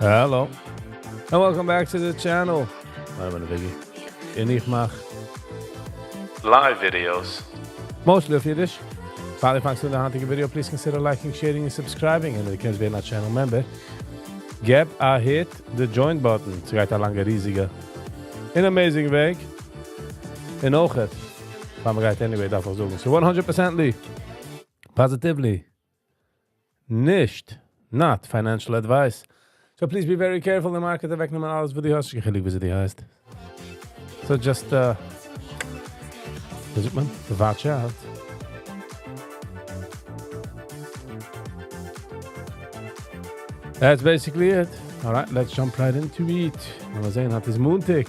Hello and welcome back to the channel. מיין נאמען איז Biggie. און איך מאך live videos. Mostly אויף אידיש. פאר דו פאנגסט אן די היינטיגע video, please consider liking, sharing און subscribing. און דו קענסט ווערן א channel member. געב א hit the join button. ס'גייט א לאנגע ריזיגע און amazing וועג. און אויכעט, פאר מ'גייט anyway דארף איך זאגן, ס'איז 100 percently, positively, נישט, not financial advice. So please be very careful, די market אוועקנעמען אלעס וואס דו האסט, נישט קיין חילוק וויאזוי דו הייסט. So just, ווי זאגט מען? Watch out. That's basically it. Alright, let's jump right into it. לאמיר זען, היינט איז מאנטאג.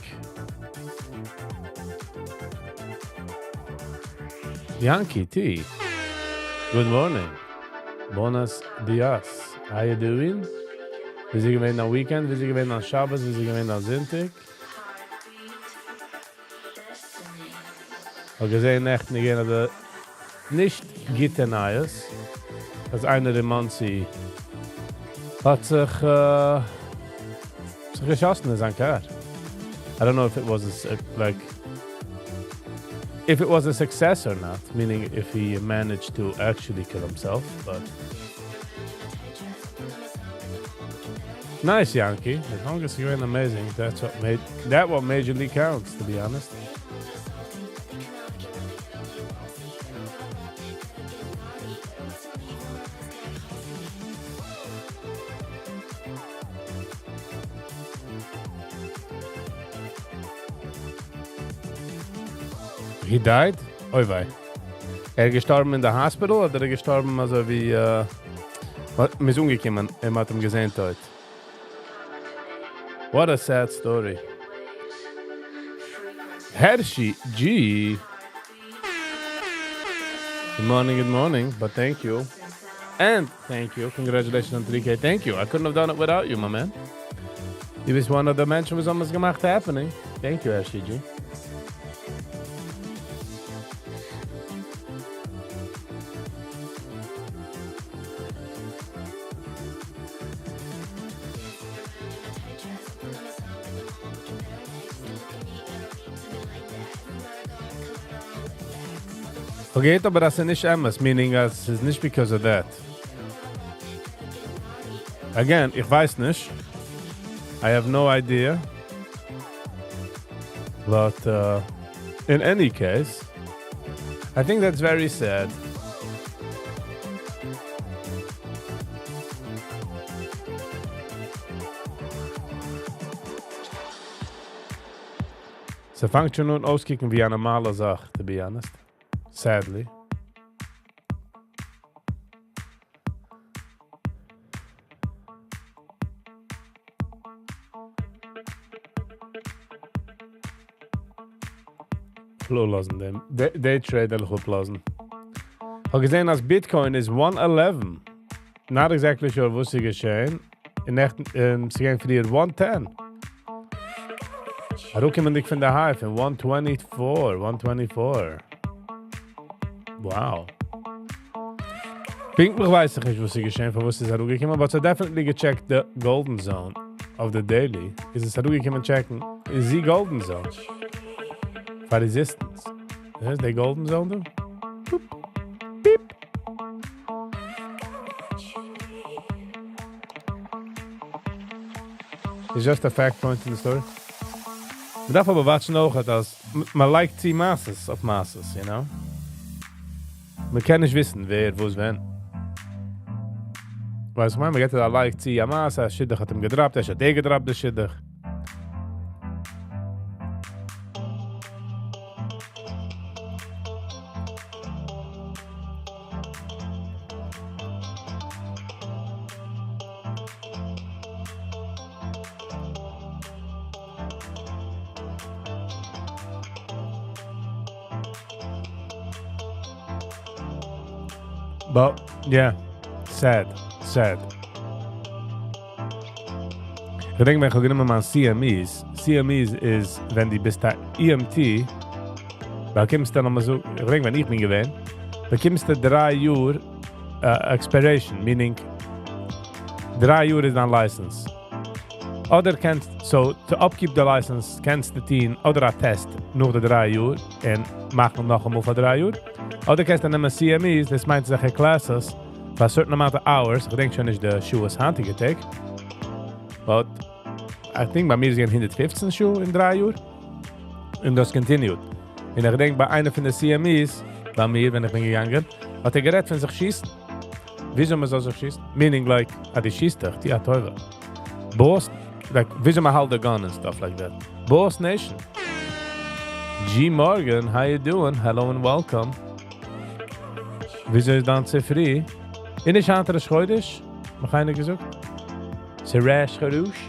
Yankee T. Good morning. Buenos dias. How you doing? ווי איז געווען דיין weekend? ווי איז געווען דיין שבת? ווי איז געווען דיין זונטאג? האב געזען נעכטן איז געווען די נישט גוטע נייעס אז איינער אין מאנסי האט זיך זיך געשאסן אין זיין קאר. I don't know if it was a, like if it was a success or not, meaning if he managed to actually kill himself, but nice Yankee. As long as you're amazing, that's what made that what majorly counts, to be honest. He died? אוי וויי. ער איז געשטארבן אין די hospital אדער ער איז געשטארבן אזוי ווי מ'איז אנגעקומען און מ'האט אים געזען טויט? What a sad story. Hershey G. Good morning, good morning, but thank you. And thank you. Congratulations on 3K. Thank you. I couldn't have done it without you, my man. דו ביסט one of the מענטשן וואס האבן עס געמאכט happening. Thank you, Hershey G. Okay, אבער דאס איז נישט אמת, meaning אז עס איז נישט because of that. Again, איך ווייס נישט. I have no idea. But in any case, I think that's very sad. ס'פאנגט שוין אן אויסקוקן ווי א נארמאלע זאך, to be honest. Sadly. כ'וועל לאזן דעם day trade וועל איך אפלאזן. כ'האב געזען אז Bitcoin איז 111. Not exactly sure וואס איז געשען. אין נעכטן, ס'איז געווען פריער 110. אראפקומענדיג פון די high פון 124, 124. Wow. פונקטליך ווייס איך נישט וואס איז געשען, פארוואס איז אראפגעקומען, but ס'האט definitely געטשעקט די golden zone אויף די daily. איז עס אראפגעקומען טשעקן, איז די golden zone פאר resistance. דאס איז די golden zone דא? Boop. Beep. It's just a fact point in the story. מען דארף אבער וואטשן אויך, אז מען לייגט צו מעשיות אויף מעשיות, you know? מען קען נישט וויסן, ווער, וואס, ווען. ווייסט, איך מיין, מען געט א לייג צו א מעשה, א שידוך האט אים געדראפט, ער האט געדראפט די שידוך. But, yeah, sad, sad. איך דענק, ווען איך האב גענומען מיין CMEs, CMEs איז, ווען דו ביסט א EMT, באקומסטו נאכאמאל אזוי, איך דענק, ווען איך בין געווען, באקומסטו דריי יאר expiration, meaning דריי יאר איז דיין license. אדער קענסט, so to upkeep the license קענסטו טון אדער א test נאך די דריי יאר און מאכן נאכאמאל פאר דריי יאר, אדער קענסטו נעמען CMEs, דאס מיינט אזעלכע classes פאר a certain amount of hours, איך געדענק שוין נישט די שעות היינטיגע טעג, but I think ביי מיר איז געווען 115 שעה אין דריי יאר, און דאס continued. און איך געדענק ביי איינע פון די CMEs, ביי מיר, ווען איך בין געגאנגען, האט ער גערעדט פון זיך שיסן. וויאזוי מען זאל זיך שיסן? Meaning like, אז דו שיסט דיך, טו א טובה. Boss, like, וויאזוי מען האלט the gun and stuff like that. Boss Nation. G Morgan, how you doing? Hello and welcome. וויאזוי איז דיין צופרי? איז נישט היינט ראש חודש? מיך איינער געזאגט? ס'איז ראש חודש?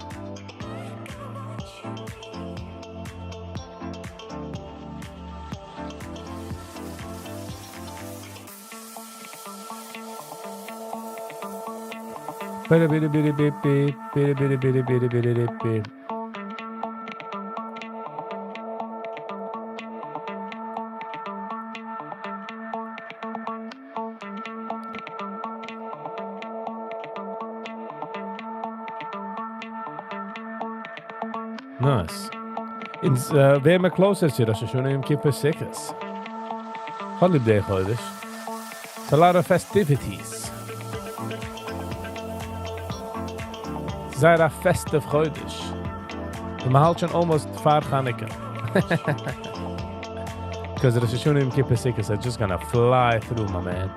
Nice. אונז ווערן מיר closer צו ראש השנה יום כיפור סוכות. כ'האב ליב די חודש. It's a lot of festivities. זייער א festive חודש. און מ'האלט שוין almost פאר חנוכה. Because ראש השנה יום כיפור סוכות are just gonna fly through, my man.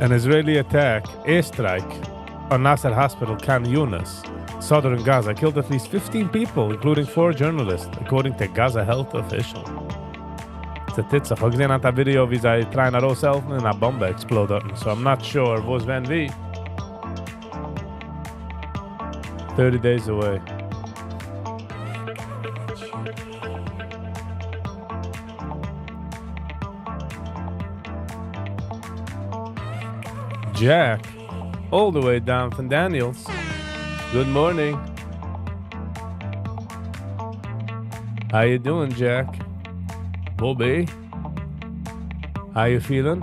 An Israeli attack, airstrike on Nasser Hospital, Khan Younis, southern Gaza, killed at least 15 people, including four journalists, according to Gaza health official. ס'טוט זיך. כ'האב געזען א video ווי זיי try ען ארויסהעלפן און א באמבע explode דארט. So I'm not sure וואס ווען ווי. 30 days away. Jack, all the way down from Daniels. Good morning. How you doing, Jack? Bobby? How you feeling?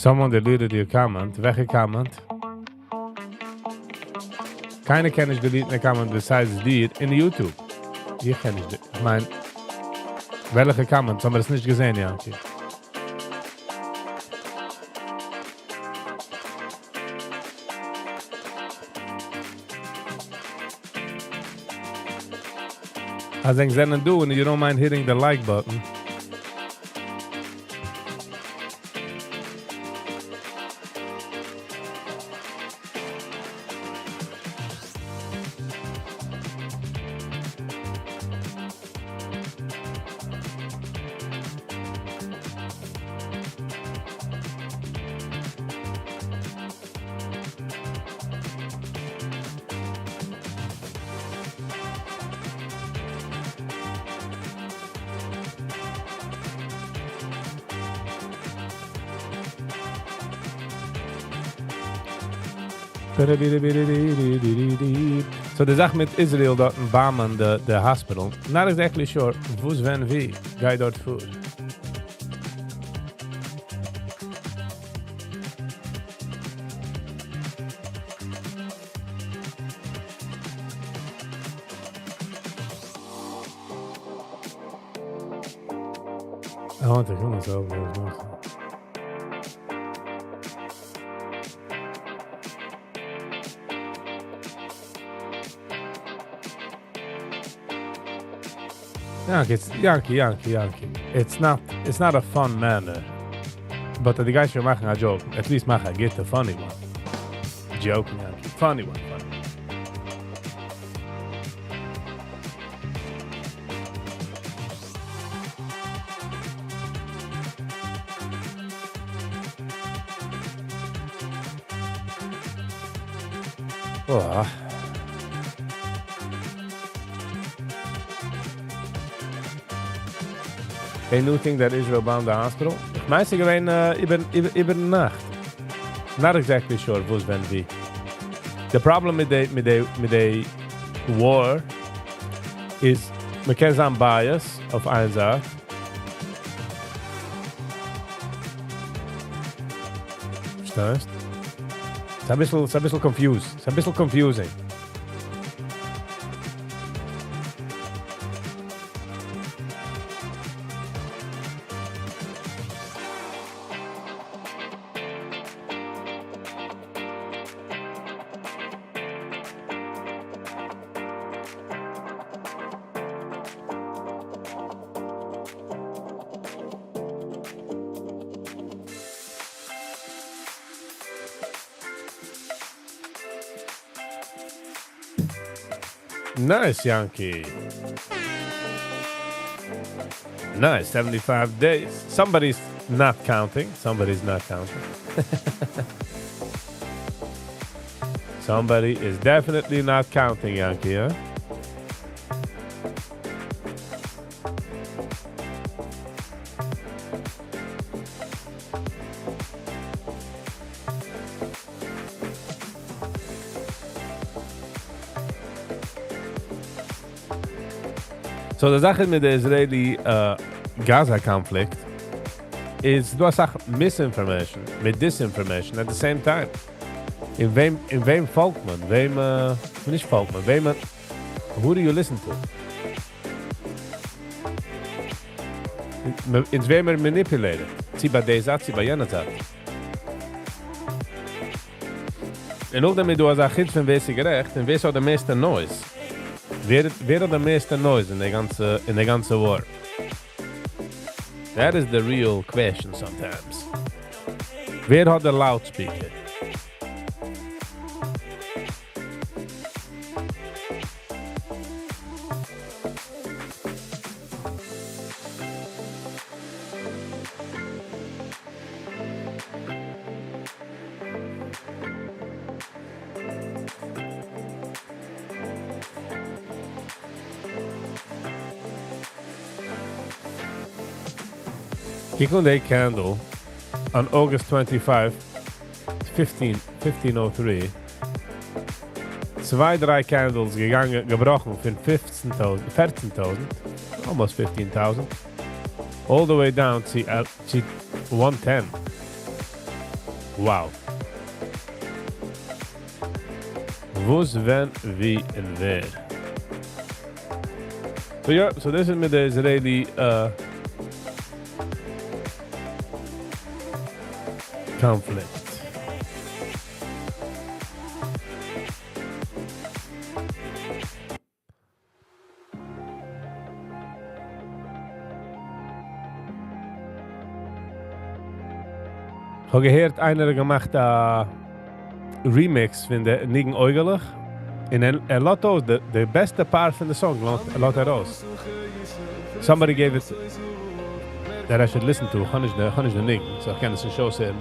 Someone deleted your comment. וועלכע comment? קיינער קען נישט delete ן א comment besides דיר אין YouTube. איך קען נישט. איך מיין, וועלכע comment? האבן מיר עס נישט געזען, Yankee? אז ענק זענען דא and you don't mind hitting the like button. So די זאך מיט Israel דארט bomb ען the hospital. Not exactly sure וואס ווען ווי גייט דארט פאר. I want to kill myself. But it's not. Yankee, it's Yankee, Yankee, Yankee. It's not a fun manner. But די גייסט שוין מאכן א joke. At least מאך א גוטע funny one. Joke, Yankee. Funny one, funny. Oh. A new thing that Israel bombed the hospital. איך מיין ס'איז געווען איבער איבער נאכט. Not exactly sure וואס ווען ווי. The problem מיט די מיט די מיט די war איז מ'קען זיין bias אויף איין זייט. פארשטייסט? ס'איז אביסל ס'איז אביסל confused. ס'איז אביסל confusing. Nice, Yankee. Nice, 75 days. Somebody's not counting. Somebody's not counting. Somebody is definitely not counting, Yankee, huh? So די זאך מיט די Israeli Gaza conflict איז דא אסאך misinformation מיט disinformation at the same time. אין וועם אין וועם פאלגט מען? וועם נישט פאלגט מען? וועם who do you listen to? אונז ווערן מיר manipulated. צי ביי די זייט, צי ביי יענע זייט. און נאכדעם איז דא אזא חוץ פון ווער ס'איז גערעכט און ווער ס'האט די מערסטע noise. ווער ווער האט די מערסטע noise אין די גאנצע אין די גאנצע war? That is the real question sometimes. ווער האט די loudspeaker? קוק אן די candle on August 25, 15, 1503. צוויי, דריי candles געגאנגען, געבראכן פון 15,000, 14,000, almost 15,000, all the way down צו, צו 110. Wow. וואס, ווען, ווי און ווער. So yeah, so דאס איז מיט די Israeli conflict. איך האב געהערט, איינער האט געמאכט א remix פון די ניגון אויגעלעך. און ער לאזט אויס די בעסטע part פון די song, לאזט ער אויס. Somebody gave it that I should listen to. איך האב נישט איך האב נישט די ניגון, so איך קען עס נישט אויסהערן.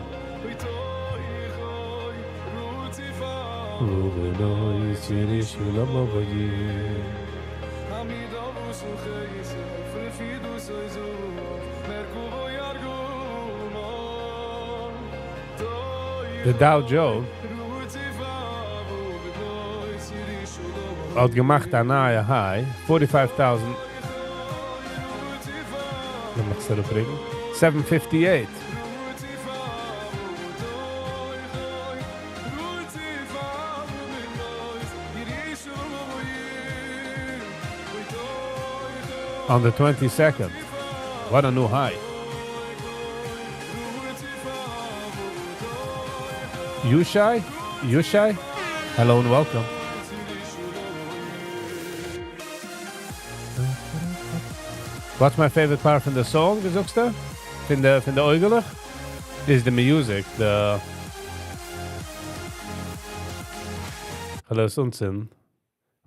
The Dow Jones האט געמאכט א נייע high, 45,000. לאמיך עס אראפברענגען. 758. On the 22nd. What a new high. Yushai? Yushai? Hello and welcome. What's my favorite part from the song, זאגסטו? פון די אויגעלעך? Is the music, the... Hallo אונז.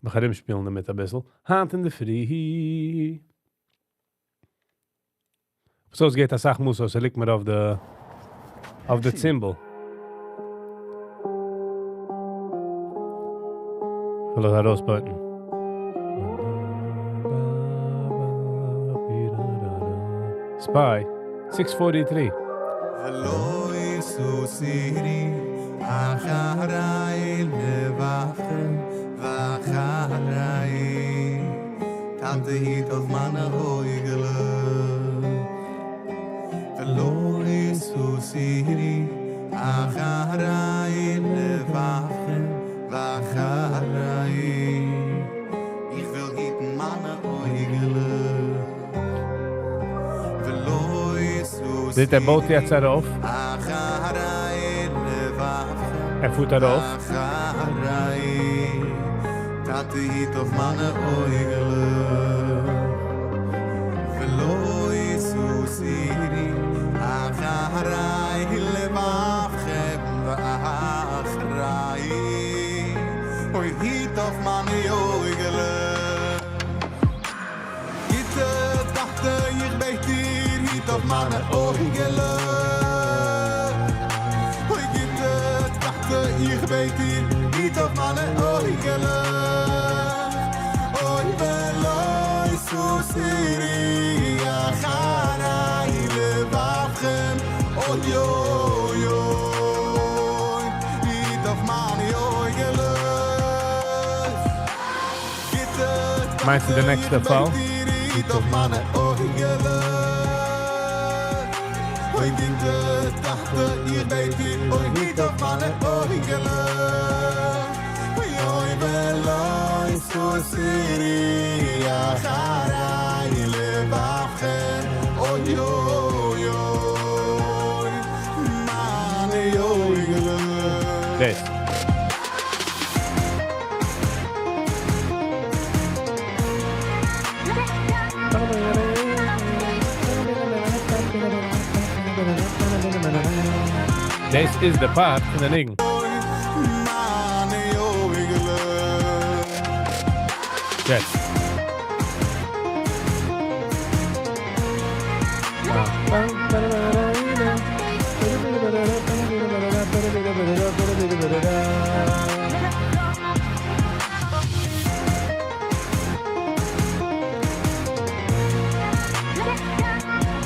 מיר גייען שפילן דערמיט א ביסל. היינט אין דער פרי. So עס גייט אסאך מוסר, עס ליגט מיר אויף די cymbal. זאל ער ארויספוינטן. Spy, 643. ולא תתורו אחרי לבבכם ואחרי טאטע היט אויף מיינע אויגעלעך ולא תתורו אחרי לבבכם ואחרי איך וויל היטן מיינע אויגעלעך ולא זעט ער בויט יעצט ארויף. אחרי לבבכם ער פארט ארויף. אחרי טאטע היט אויף מיינע אויגעלעך ולא תתורו אחרי לבבכם ואחרי אוי היט אויף מיינע אויגעלעך גוטע טאטע איך בעט דיר היט אויף מיינע אויגעלעך אוי גוטע טאטע איך בעט דיר היט אויף מיינע אויגעלעך אוי ולא תתורו אחרי לבבכם אוי אוי אוי היט אויף מיינע אויגעלעך גוטע מיינסטו די טאטע נעקסטע איך פאל? בעט דיר היט אויף מיינע אויגעלעך אוי גוטע טאטע איך בעט דיר אוי היט אויף מיינע אויגעלעך אוי אוי ולא תתורו אחרי לבבכם אוי אוי אוי מיינע אויגעלעך דאס. דאס איז די part פון די ניגון. מיינע אויגעלעך יעצט.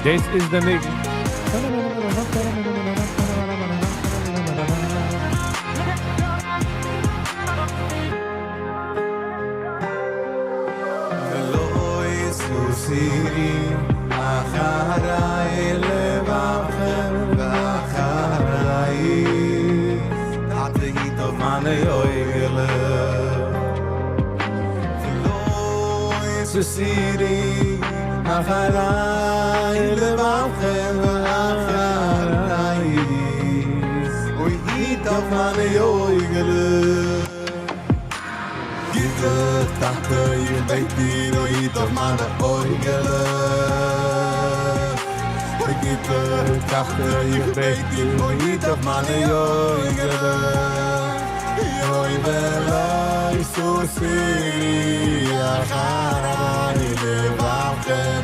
דאס איז די ניגון. ולא תתורו אחרי לבבכם ואחרי טאטע היט אויף מיינע אויגעלעך ולא תתורו אחרי לבבכם ואחרי אוי היט אויף מיינע אויגעלעך גוטע טאטע איך בעט דיר אוי היט אויף מיינע אויגעלעך אוי גוטע טאטע איך בעט דיר אוי היט אויף מיינע אויגעלעך אוי ולא תתורו אחרי לבבכם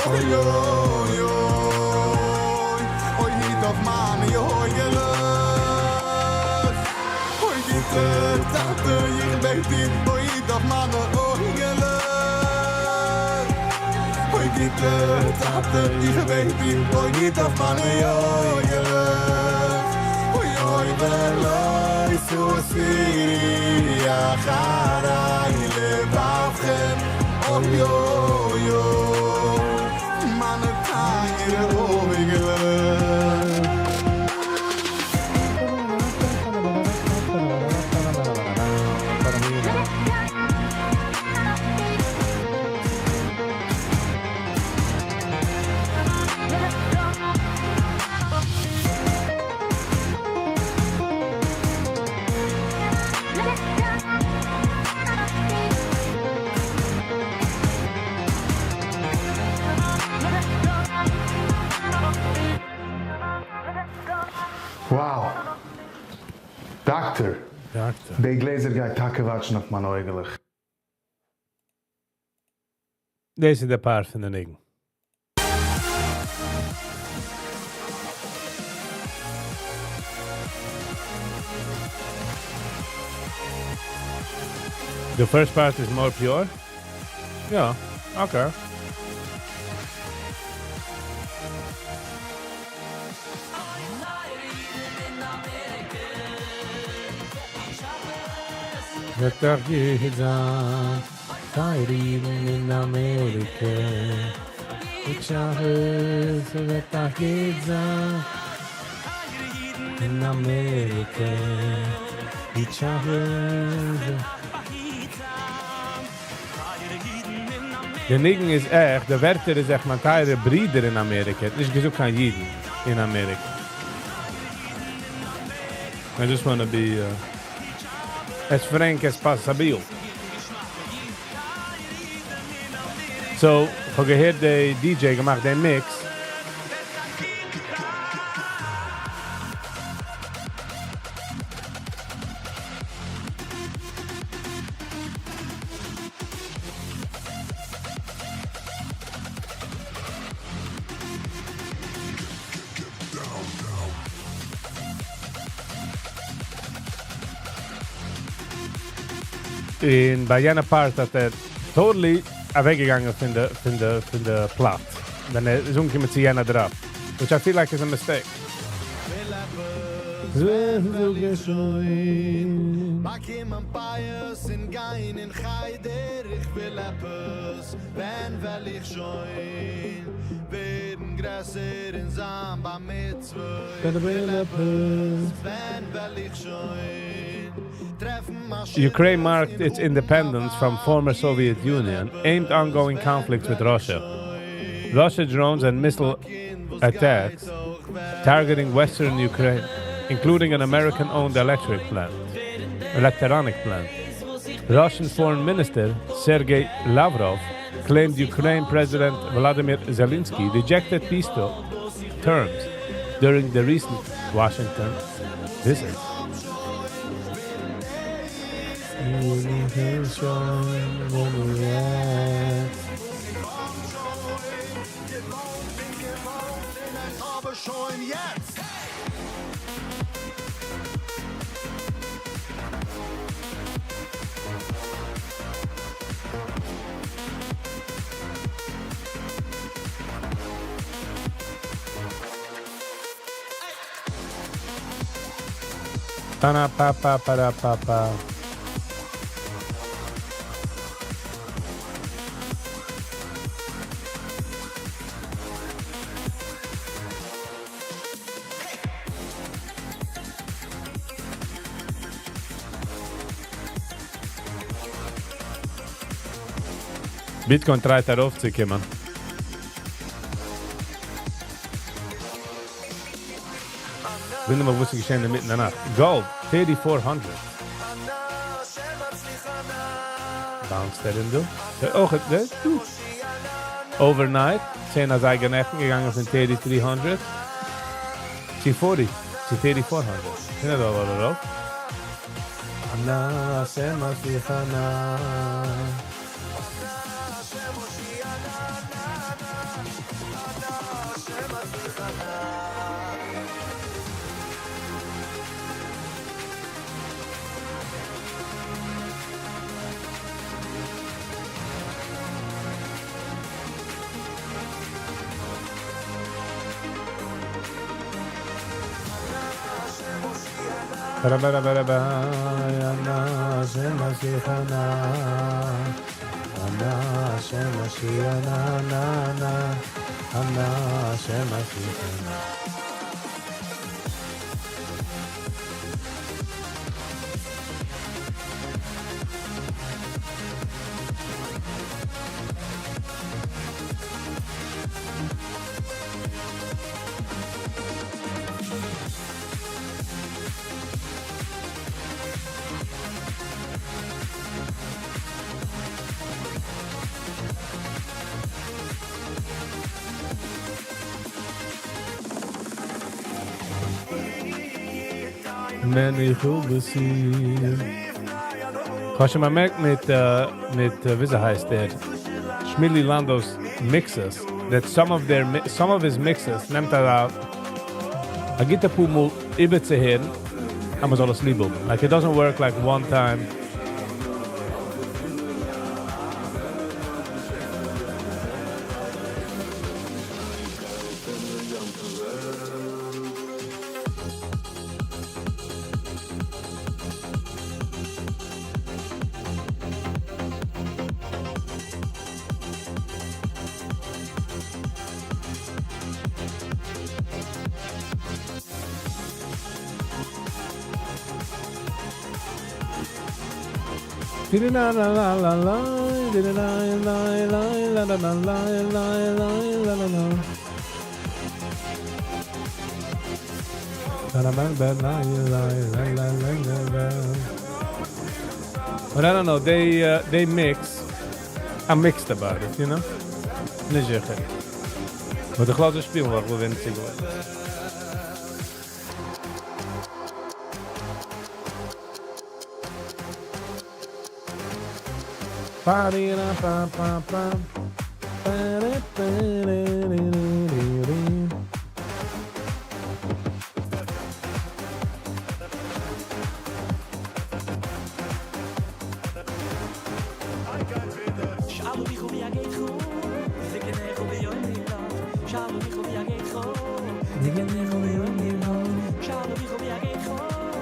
אוי אוי אוי אוי היט אויף מיינע אויגעלעך אוי גוטע טאטע איך בעט דיר אוי היט אויף מיינע אויגעלעך אוי גוטע טאטע איך בעט דיר אוי היט אויף מיינע אויגעלעך אוי אוי ולא תתורו אחרי לבבכם אוי אוי אוי מיינע טייערע אויגעלעך. Wow! דאקטער! דאקטער. די גלעזער גייט טאקע וואטשן אויף מיינע אויגעלעך. דאס איז די part פון די ניגון. The first part is more pure? יא, okay. וועט דאך גוט זיין, טייערע אידן אין אמעריקע. גוט שבת, וועט דאך גוט זיין אין אמעריקע. גוט שבת. די ניגון איז עכט, די ווערטער איז עכט מיין טייערע ברידער אין אמעריקע, האט נישט געזאגט קיין אידן אין אמעריקע. I just wanna be as frank as possible. So, כ'האב געהערט די DJ געמאכט די mix. און ביי יענע part האט ער totally אוועקגעגאנגען פון די פון די פון די plot ווען ער איז אנגעקומען צו יענע drop, which I feel like is a mistake. Ukraine marked its independence from former Soviet Union, amid ongoing conflicts with Russia. Russia drones and missile attacks targeting western Ukraine, including an American-owned electric plant, electronic plant. Russian Foreign Minister Sergei Lavrov claimed Ukraine President Vladimir Zelensky rejected peace terms during the recent Washington visit. Pa-na-pa-pa-pa-da-pa-pa. Bitcoin tryt ארויפצוקומען. וואונדער מיך וואס איז געשען אינמיטן די נאכט. Gold, thirty four hundred. Bounced ער אין דא. אויך דא. Overnight, 10 אזייגער נעכטן געגאנגען פון thirty three hundred צו forty צו thirty four hundred. 100 דאלאר ארויף. אנא השם מצליחנה. כ'האב שוין באמערקט מיט מיט וויאזוי הייסט ער שמילי לאנדא'ס mixes that some of their some of his mixes נעמט א א גוטע פאר מאל איבערצוהערן אז מ'זאל עס ליב האבן, like it doesn't work like one time. But I don't know, they uh, they mix. I'm mixed about it, you know? נישט זיכער. But איך לאז עס שפילן, ווייל איך וויל ווערן צוגעוואוינט.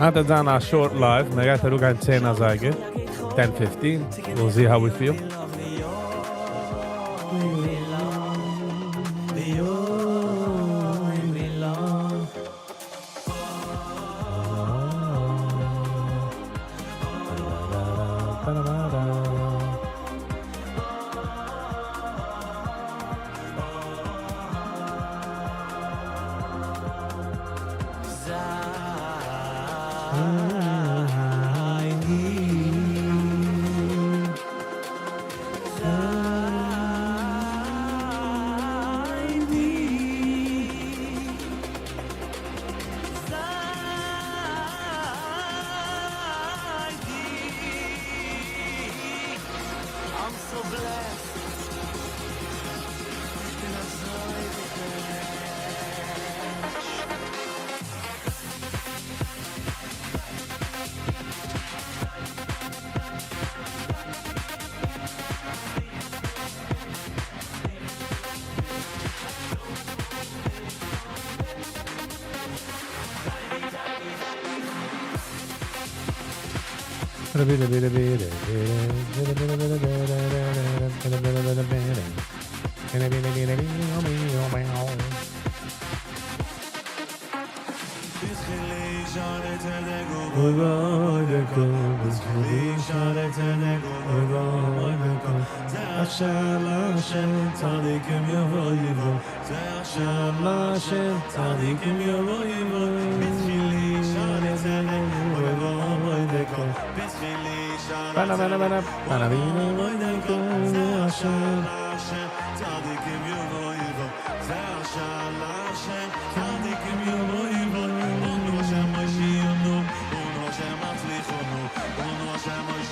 היינט וועט זיין א short live, מען גייט אראפגיין 10 אזייגער, 10 15, we'll see how we feel.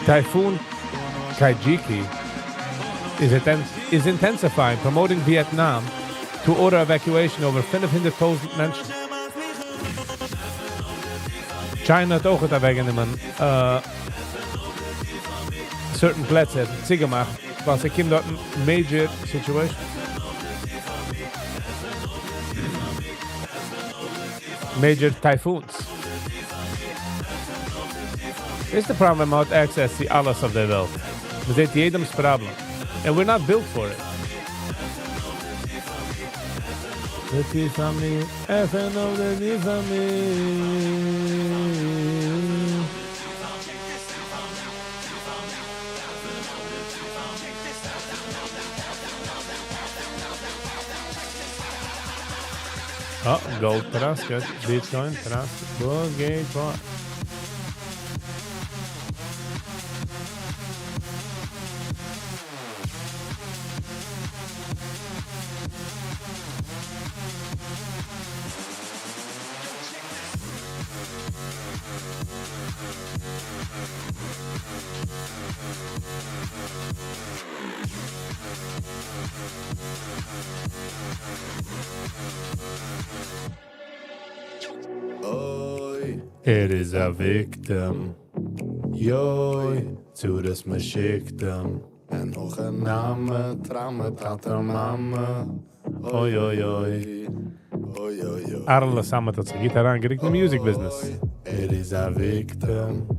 Typhoon Kajiki is, is intensifying, promoting Vietnam to order evacuation over 500,000 מענטשן. China האט אויך אוועקגענומען uh, certain פלעצער צוגעמאכט, ווייל ס'קומט דארט major situation. Major typhoons. איז די פראבלעם מ'האט access צו אלעס אויף דער וועלט. מ'זעט יעדעמ'ס פראבלעם. And we're not built for it. די טיר פאר מיר, עפן אויף די טיר פאר מיר. אה, gold טראסקעט, Bitcoin טראסקעט, וואס גייט פאר? ער איז א victim. יוי, צרות מ'שיקט אים. און נאך א נאמען, טראמע, טאטע, מאמע. אוי אוי אוי. אוי אוי אוי. אהרן סאמעט האט זיך גוט אריינגעריקט אין music business. ער איז א victim.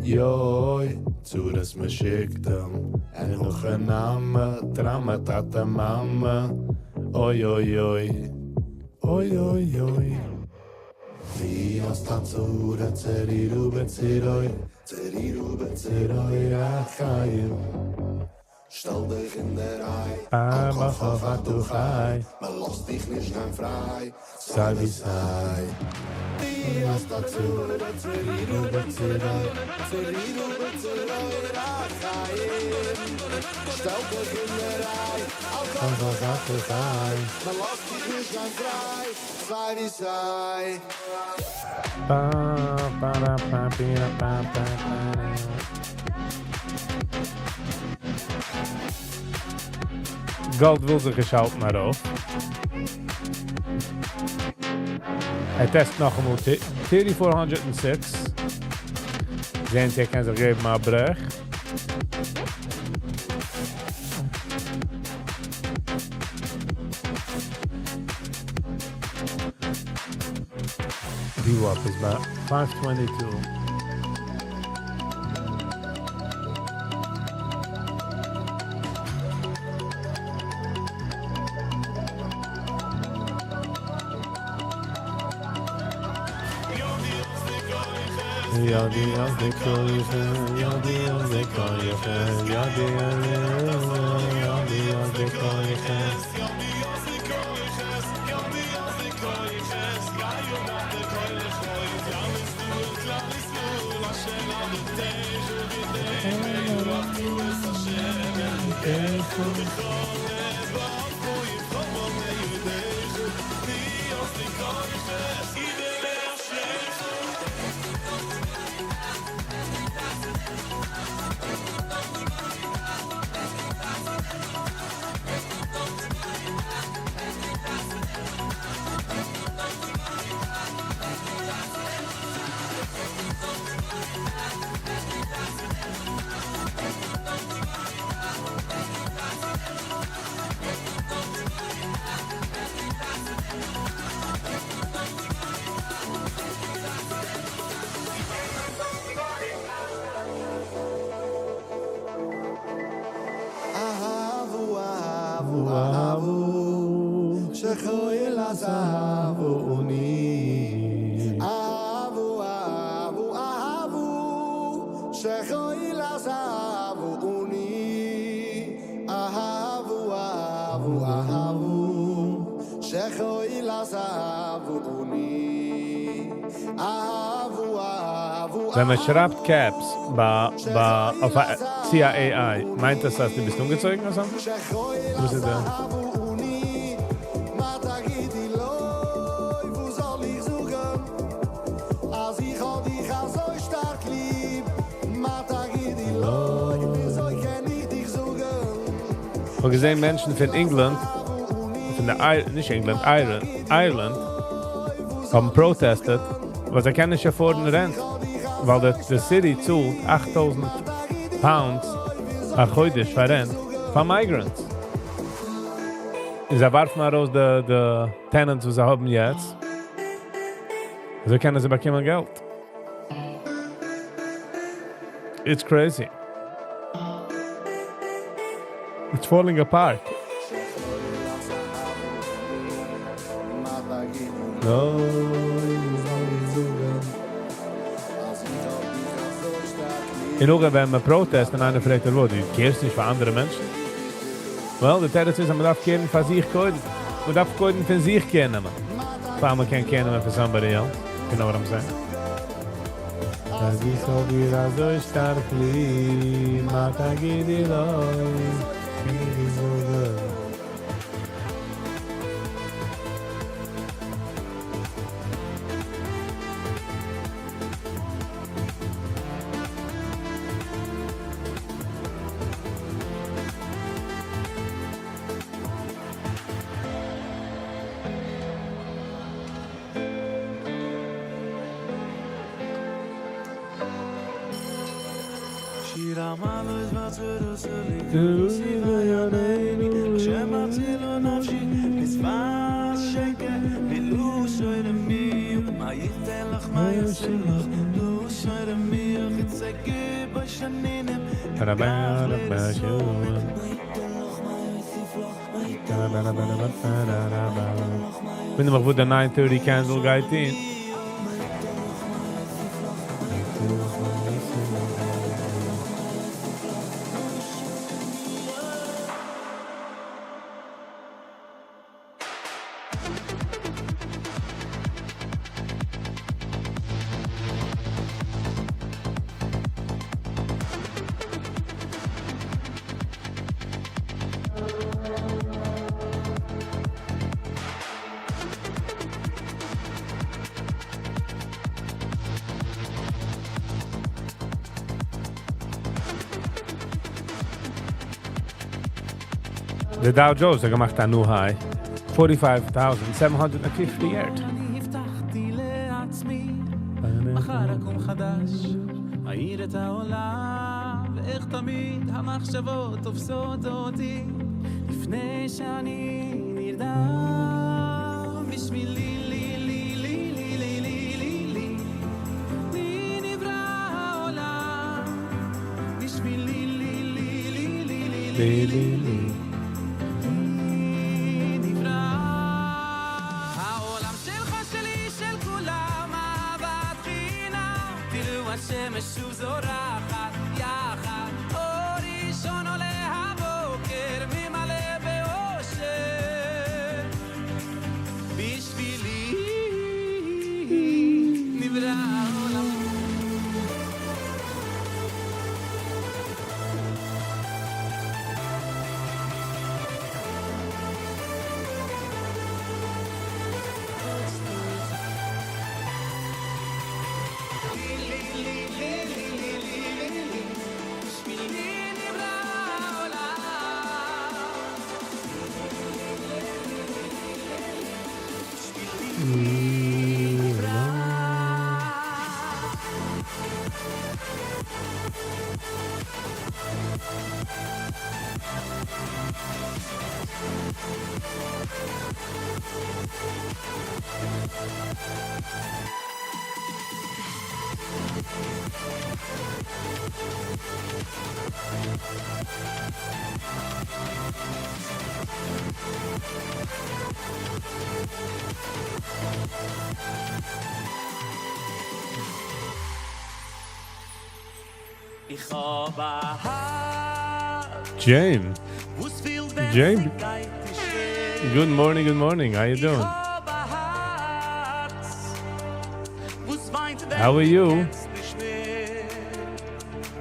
יוי, צרות מ'שיקט אים. און נאך א נאמען, טראמע, טאטע, מאמע. אוי אוי אוי. אוי אוי אוי. Gold וויל זיך נישט האלטן ארויף. ער test נאכאמאל 3406. זען צו ער קען זיך געבן א ברעך. VWAP איז ביי 522. יא די אז די קויכע יא די אז די קויכע יא די יא די אז די קויכע ווען מען שרייבט caps ביי ביי אויף א CIAI מיינט דאס אז דו ביסט אנגעצויגן אדער something? וואס איז די? כ'האב געזען מענטשן פון England, פון די נישט England, Ireland, האבן protested, ווייל זיי קענען נישט afford ן rent, ווייל די city צאלט 8000 pounds א חודש פאר rent פאר migrants. און זיי ווארפן ארויס די tenants וואס זיי האבן יעצט, אזוי קענען זיי באקומען געלט. It's crazy. It's falling apart. און נאך ווען מען protest און איינער פרעגט דיר וואס, דו care סט נישט פאר אנדערע מענטשן? Well, די תירוץ איז אז מען דארף care ן פאר זיך קודם. מען דארף קודם פון זיך care נעמען, פאר מען קען care נעמען פאר somebody else. You know what I'm saying? אז איך האב דיר אזוי שטארק ליב, מה תגידי לו? וואונדער מיך וואס די 9:30 candle גייט טון. The Dow Jones האט געמאכט א new high, 45,758. אני הבטחתי לעצמי, מחר אקום חדש, אאיר את העולם, ואיך תמיד המחשבות תופסות אותי, לפני שאני נרדם, בשבילי, לי, לי, לי, לי, לי, לי, לי, לי, לי נברא העולם, בשבילי, לי, לי, לי, לי, לי, לי, לי, לי, נברא. העולם שלך, שלי, של כולם, אהבת חינם. תראו השמש שוב זורחת, יחד. אור ראשון עולה הבוקר, ממלא באושר. בשבילי נברא העולם. בשבילי נברא העולם. בשבילי נברא. איך האב א הארץ, Jane, וואס פילט ווען Jane. ס'גייט דיר שווער. Good morning, good morning. How you איך doing? האב א הארץ, וואס וויינט How ווען are דו you? קענסט נישט מער.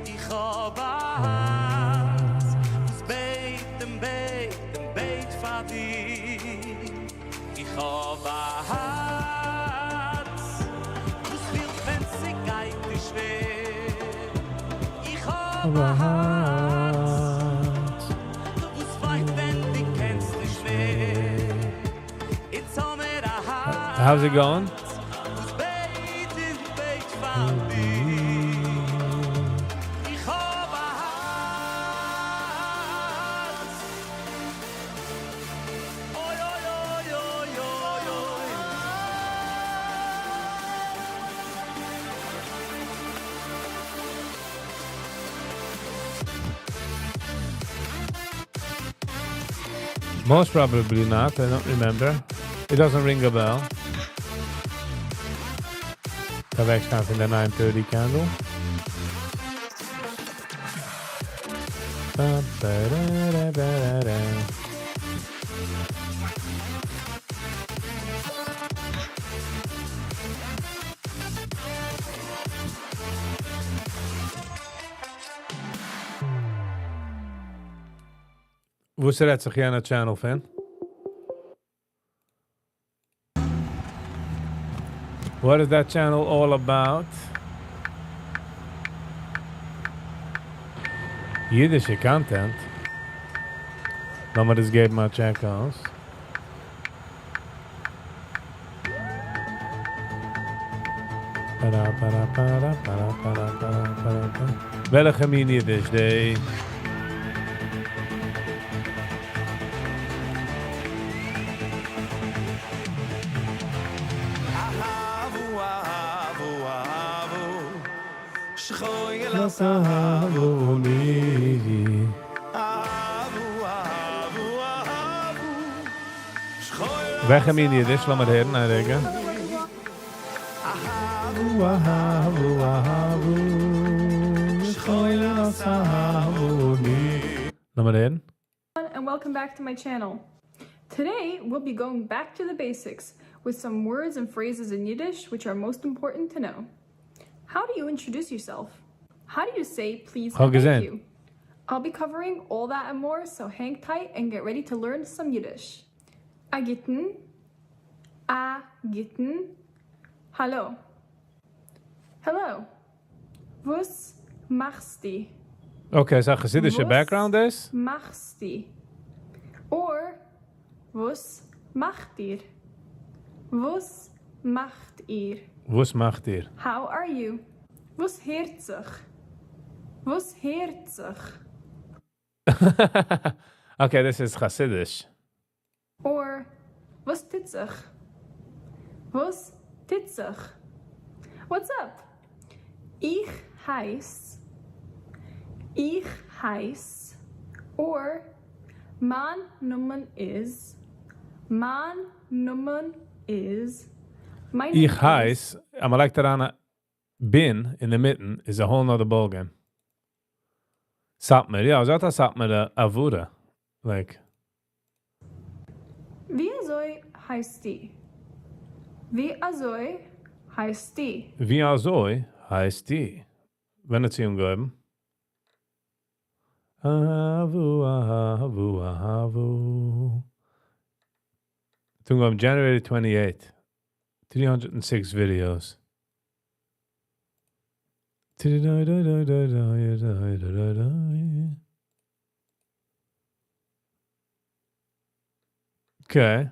איך האב א הארץ, וואס בעט און בעט און בעט פאר דיר. איך האב א הארץ, וואס פילט ווען ס'גייט דיר שווער. איך האב א הארץ, וואס וויינט ווען דו קענסט נישט מער. It's all מיר א הארץ, How's it going? וואס בעט און בעט פאר דיר. איך האב א הארץ. אוי, אוי, אוי, אוי, אוי, אוי. Most probably not. I don't remember. It doesn't ring a bell. אוועקשטיין פון די 930 candle. Ba, ba, da, da, ba, da, da. וואס רעדט זיך יענע channel פון? What is that channel all about? אידישע content. לאמיר דאס געבן א check אויס. Para, para, para, para, para, para, para, para. וועלכע מין אידיש? די אהבו, אהבו, אהבו, שכוי אהבוני. אהבו, אהבו, אהבו, שכוי וועלכע מין אידיש? לאמיר הערן, א רגע. אהבו. לאמיר הערן. And welcome back to my channel. Today we'll be going back to the basics with some words and phrases in Yiddish which are most important to know. How do you introduce yourself? How do you say please כ'האב and thank געזען. you? I'll be covering all that and more, so hang tight and get ready to learn some Yiddish. א גוטן, א גוטן, האלא. Hello. וואס מאכסטו? Okay, ס'איז א חסידישע וואס background דאס? מאכסטו? Or וואס מאכט איר? וואס מאכט איר? וואס מאכט איר? How are you? וואס הערט זיך? וואס הערט זיך? Okay, דאס איז חסידיש. Or וואס טוט זיך? וואס טוט זיך? What's up? איך הייס, איך הייס, or מיין נאמען איז, מיין נאמען איז, מיין איך הייס, אז מ'לייגט אריין א בין אינמיטן, איז a whole nother ballgame. סאטמאר, יא, אזוי האט א סאטמארע הברה. Like. ווי אזוי הייסטו? ווי אזוי הייסטו? ווי אזוי הייסטו? ווען האט זי אנגעהויבן? אהבו אהבו אהבו. האט אנגעהויבן January 28. 306 videos. Okay.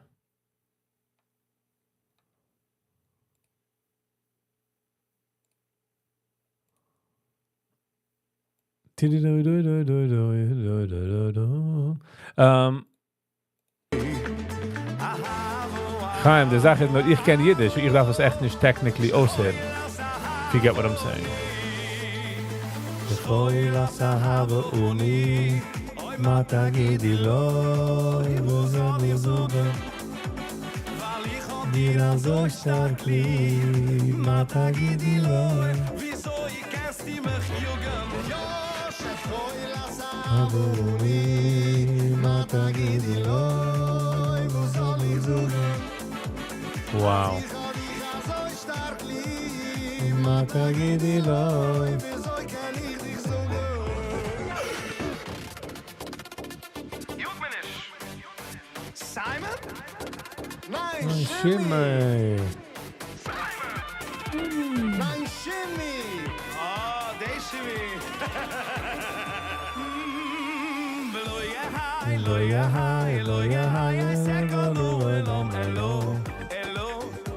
חיים, די זאך איז נאר, איך קען אידיש, איך דארף עס עכט נישט technically אויסהערן. If you get what I'm saying. Wow. שימי.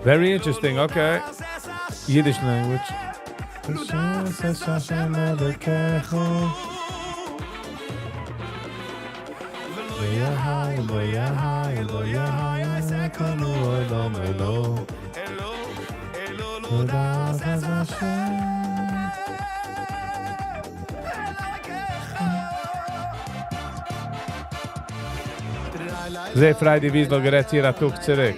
Very interesting, okay. Yiddish language. זעה פריידי וויזל גערעדט צו איר א טאג צוריק.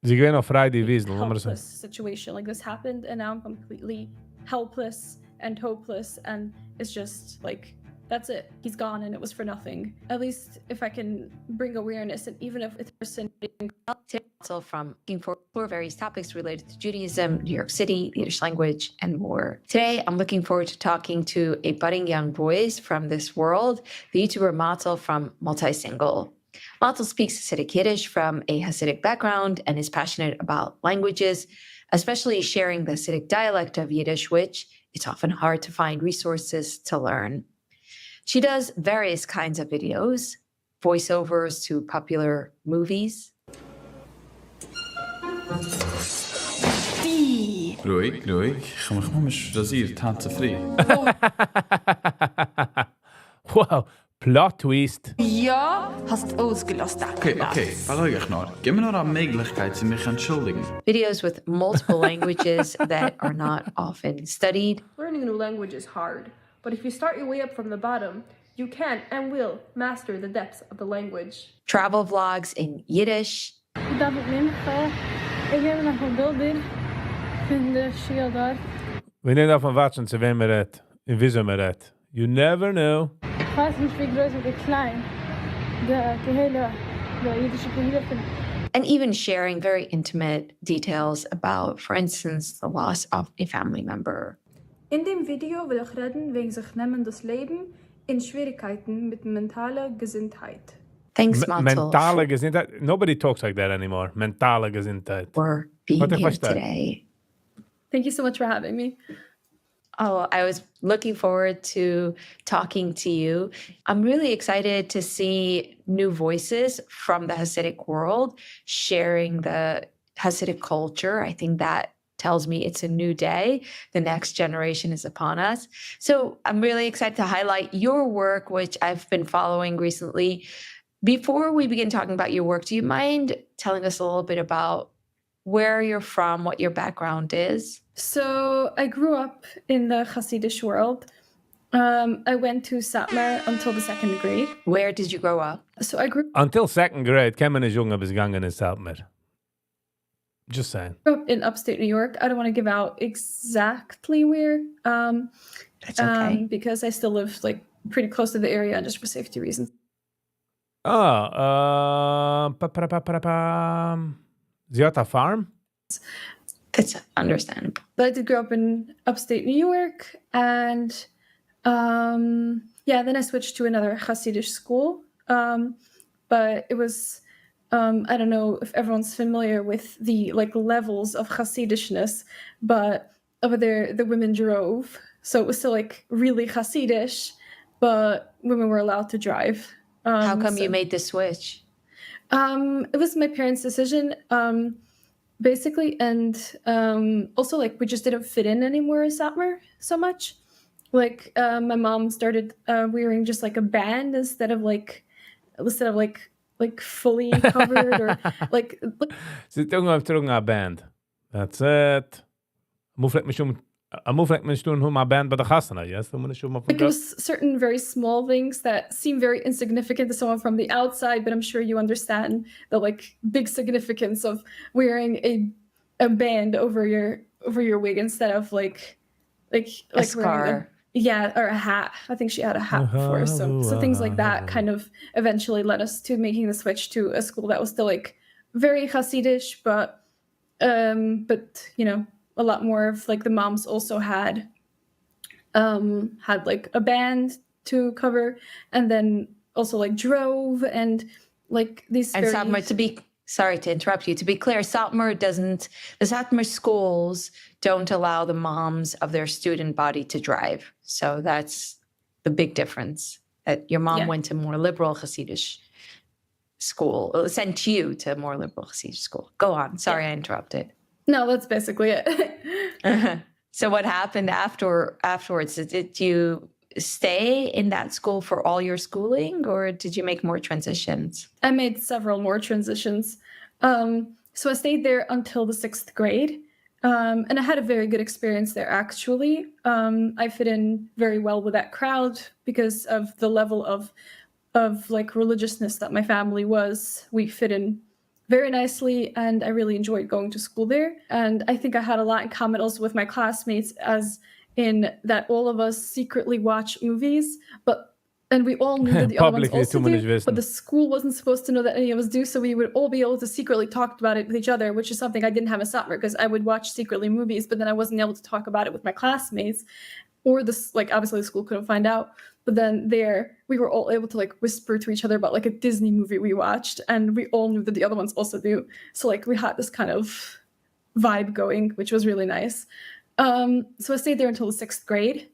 זי איז געווען אויף פריידי וויזל, לאמיר זען. Situation like this happened and now I'm completely helpless and hopeless and it's just like that's it he's gone and it was for nothing at least if I can bring awareness and even if it's person from looking for various topics related to Judaism, New York City, the Yiddish language, and more. Today, I'm looking forward to talking to a budding young voice from this world, the YouTuber Mottel from Multisingle. Mottel speaks Hasidic Yiddish from a Hasidic background and is passionate about languages, especially sharing the Hasidic dialect of Yiddish, which it's often hard to find resources to learn. She does various kinds of videos, voiceovers to popular movies. רואיג, רואיג, איך האב מיך ממש ראזירט היינט צופרי. Wow, Plot twist. יא, האסט אויסגעלאזט א Okay, קלאס. Okay, בארואיג דיך נאר. גיב מיר נאר א מעגליכקייט צו מיך אנטשולדיגן. Videos with multiple languages that are not often studied. Learning a new language is hard, but if you start your way up from the bottom, you can and will master the depths of the language. Travel vlogs in Yiddish, דאווענט מנחה. איך געב נאך בילדער פון די שול דארט. מיר דארפן watch ן צו וועם מען רעדט און וויאזוי מען רעדט. You never know. איך ווייס נישט ווי גרויס אדער קליין די קהילה, די אידישע קהילה פון and even sharing very intimate details about, for instance, the loss of a family member. אין דעם ווידעא וועל איך רעדן וועגן זיך נעמען דאס לעבן און שוועריגקייטן מיט מענטאלע געזונטהייט. Thanks, Motzel, מענטאלע געזונטהייט. Nobody talks like that anymore. מענטאלע געזונטהייט. For being What the here fuck that? today. Thank you so much for having me. Oh, I was looking forward to talking to you. I'm really excited to see new voices from the Hasidic world sharing the Hasidic culture. I think that tells me it's a new day. The next generation is upon us. So I'm really excited to highlight your work, which I've been following recently. Before we begin talking about your work, do you mind telling us a little bit about where you're from, what your background is? So I grew up in the Hasidic world. I went to Satmar until the second grade. Where did you grow up? So I grew Until second grade, קען מען נישט זאגן, אז ביסט געגאנגען אין Satmar. Just saying. Up in upstate New York. I don't want to give out exactly where, That's okay. Because I still live, like, pretty close to the area and just for safety reasons. Ah, pa, pa, pa, pa, pa. זי האט א farm? That's understandable. But I did grow up in upstate New York, and yeah, then I switched to another Hasidic school. But it was, I don't know if everyone's familiar with the, like, levels of Hasidishness, but over there the women drove, so it was still, like, really Hasidish, but women were allowed to drive. How come you So made the switch? It was my parents' decision, basically, and also, like, we just didn't fit in anymore in Satmar so much. Like, my mom started wearing just, like, a band instead of, like, fully covered or like זי האט אנגעהויבן טראגן א band. That's it. אמאל פלעגט מען שוין, אמאל פלעגט מען שוין האבן א band ביי דער חתונה, yes? דא מען שוין מאל Like, it was certain very small things that seem very insignificant to someone from the outside, but I'm sure you understand the, like, big significance of wearing a band over your wig instead of A like wearing a scar. Yeah, or a hat. I think she had a hat before. So things like that kind of eventually led us to making the switch to a school that was still, like, very Hasidish, but a lot more of, like, the moms also had, like, a band to cover and then also, like, drove and, like, these And very Satmar, to be sorry to interrupt you, to be clear, Satmar doesn't, the Satmar schools don't allow the moms of their student body to drive. So that's the big difference. That your mom went to more liberal Hasidic school, sent you to a more liberal Hasidic school. Go on. Sorry, I interrupted. No, that's basically it. So what happened afterwards? Did you stay in that school for all your schooling, or did you make more transitions? I made several more transitions. So I stayed there until the sixth grade. And I had a very good experience there, actually. I fit in very well with that crowd because of the level of, like, religiousness that my family was. We fit in very nicely, and I really enjoyed going to school there. And I think I had a lot in common also with my classmates, as in that all of us secretly watch movies, but and we all knew that the other ones Publicly also too many do, wissen. but the school wasn't supposed to know that any of us do, so we would all be able to secretly talk about it with each other, which is something I didn't have in Satmar because I would watch secretly movies, but then I wasn't able to talk about it with my classmates, or this, like, obviously the school couldn't find out. But then there, we were all able to, like, whisper to each other about, like, a Disney movie we watched, and we all knew that the other ones also do. So, like, we had this kind of vibe going, which was really nice. So I stayed there until the sixth grade.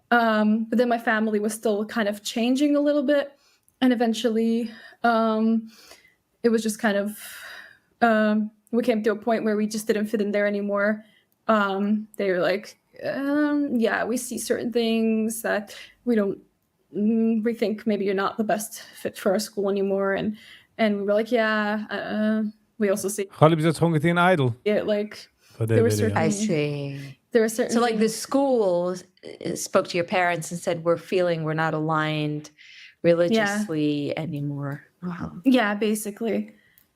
But then my family was still kind of changing a little bit. And eventually, it was just kind of, we came to a point where we just didn't fit in there anymore. They were like, "Yeah, we see certain things that we don't We think maybe you're not the best fit for our school anymore." And we were like, "Yeah." We also see כ'האב ליב, זי האט זיך אנגעטון איידל. it like For the there were video. certain I see. there were certain So, like, the things. school spoke to your parents and said, "We're feeling we're not aligned religiously anymore." Wow. Yeah, basically.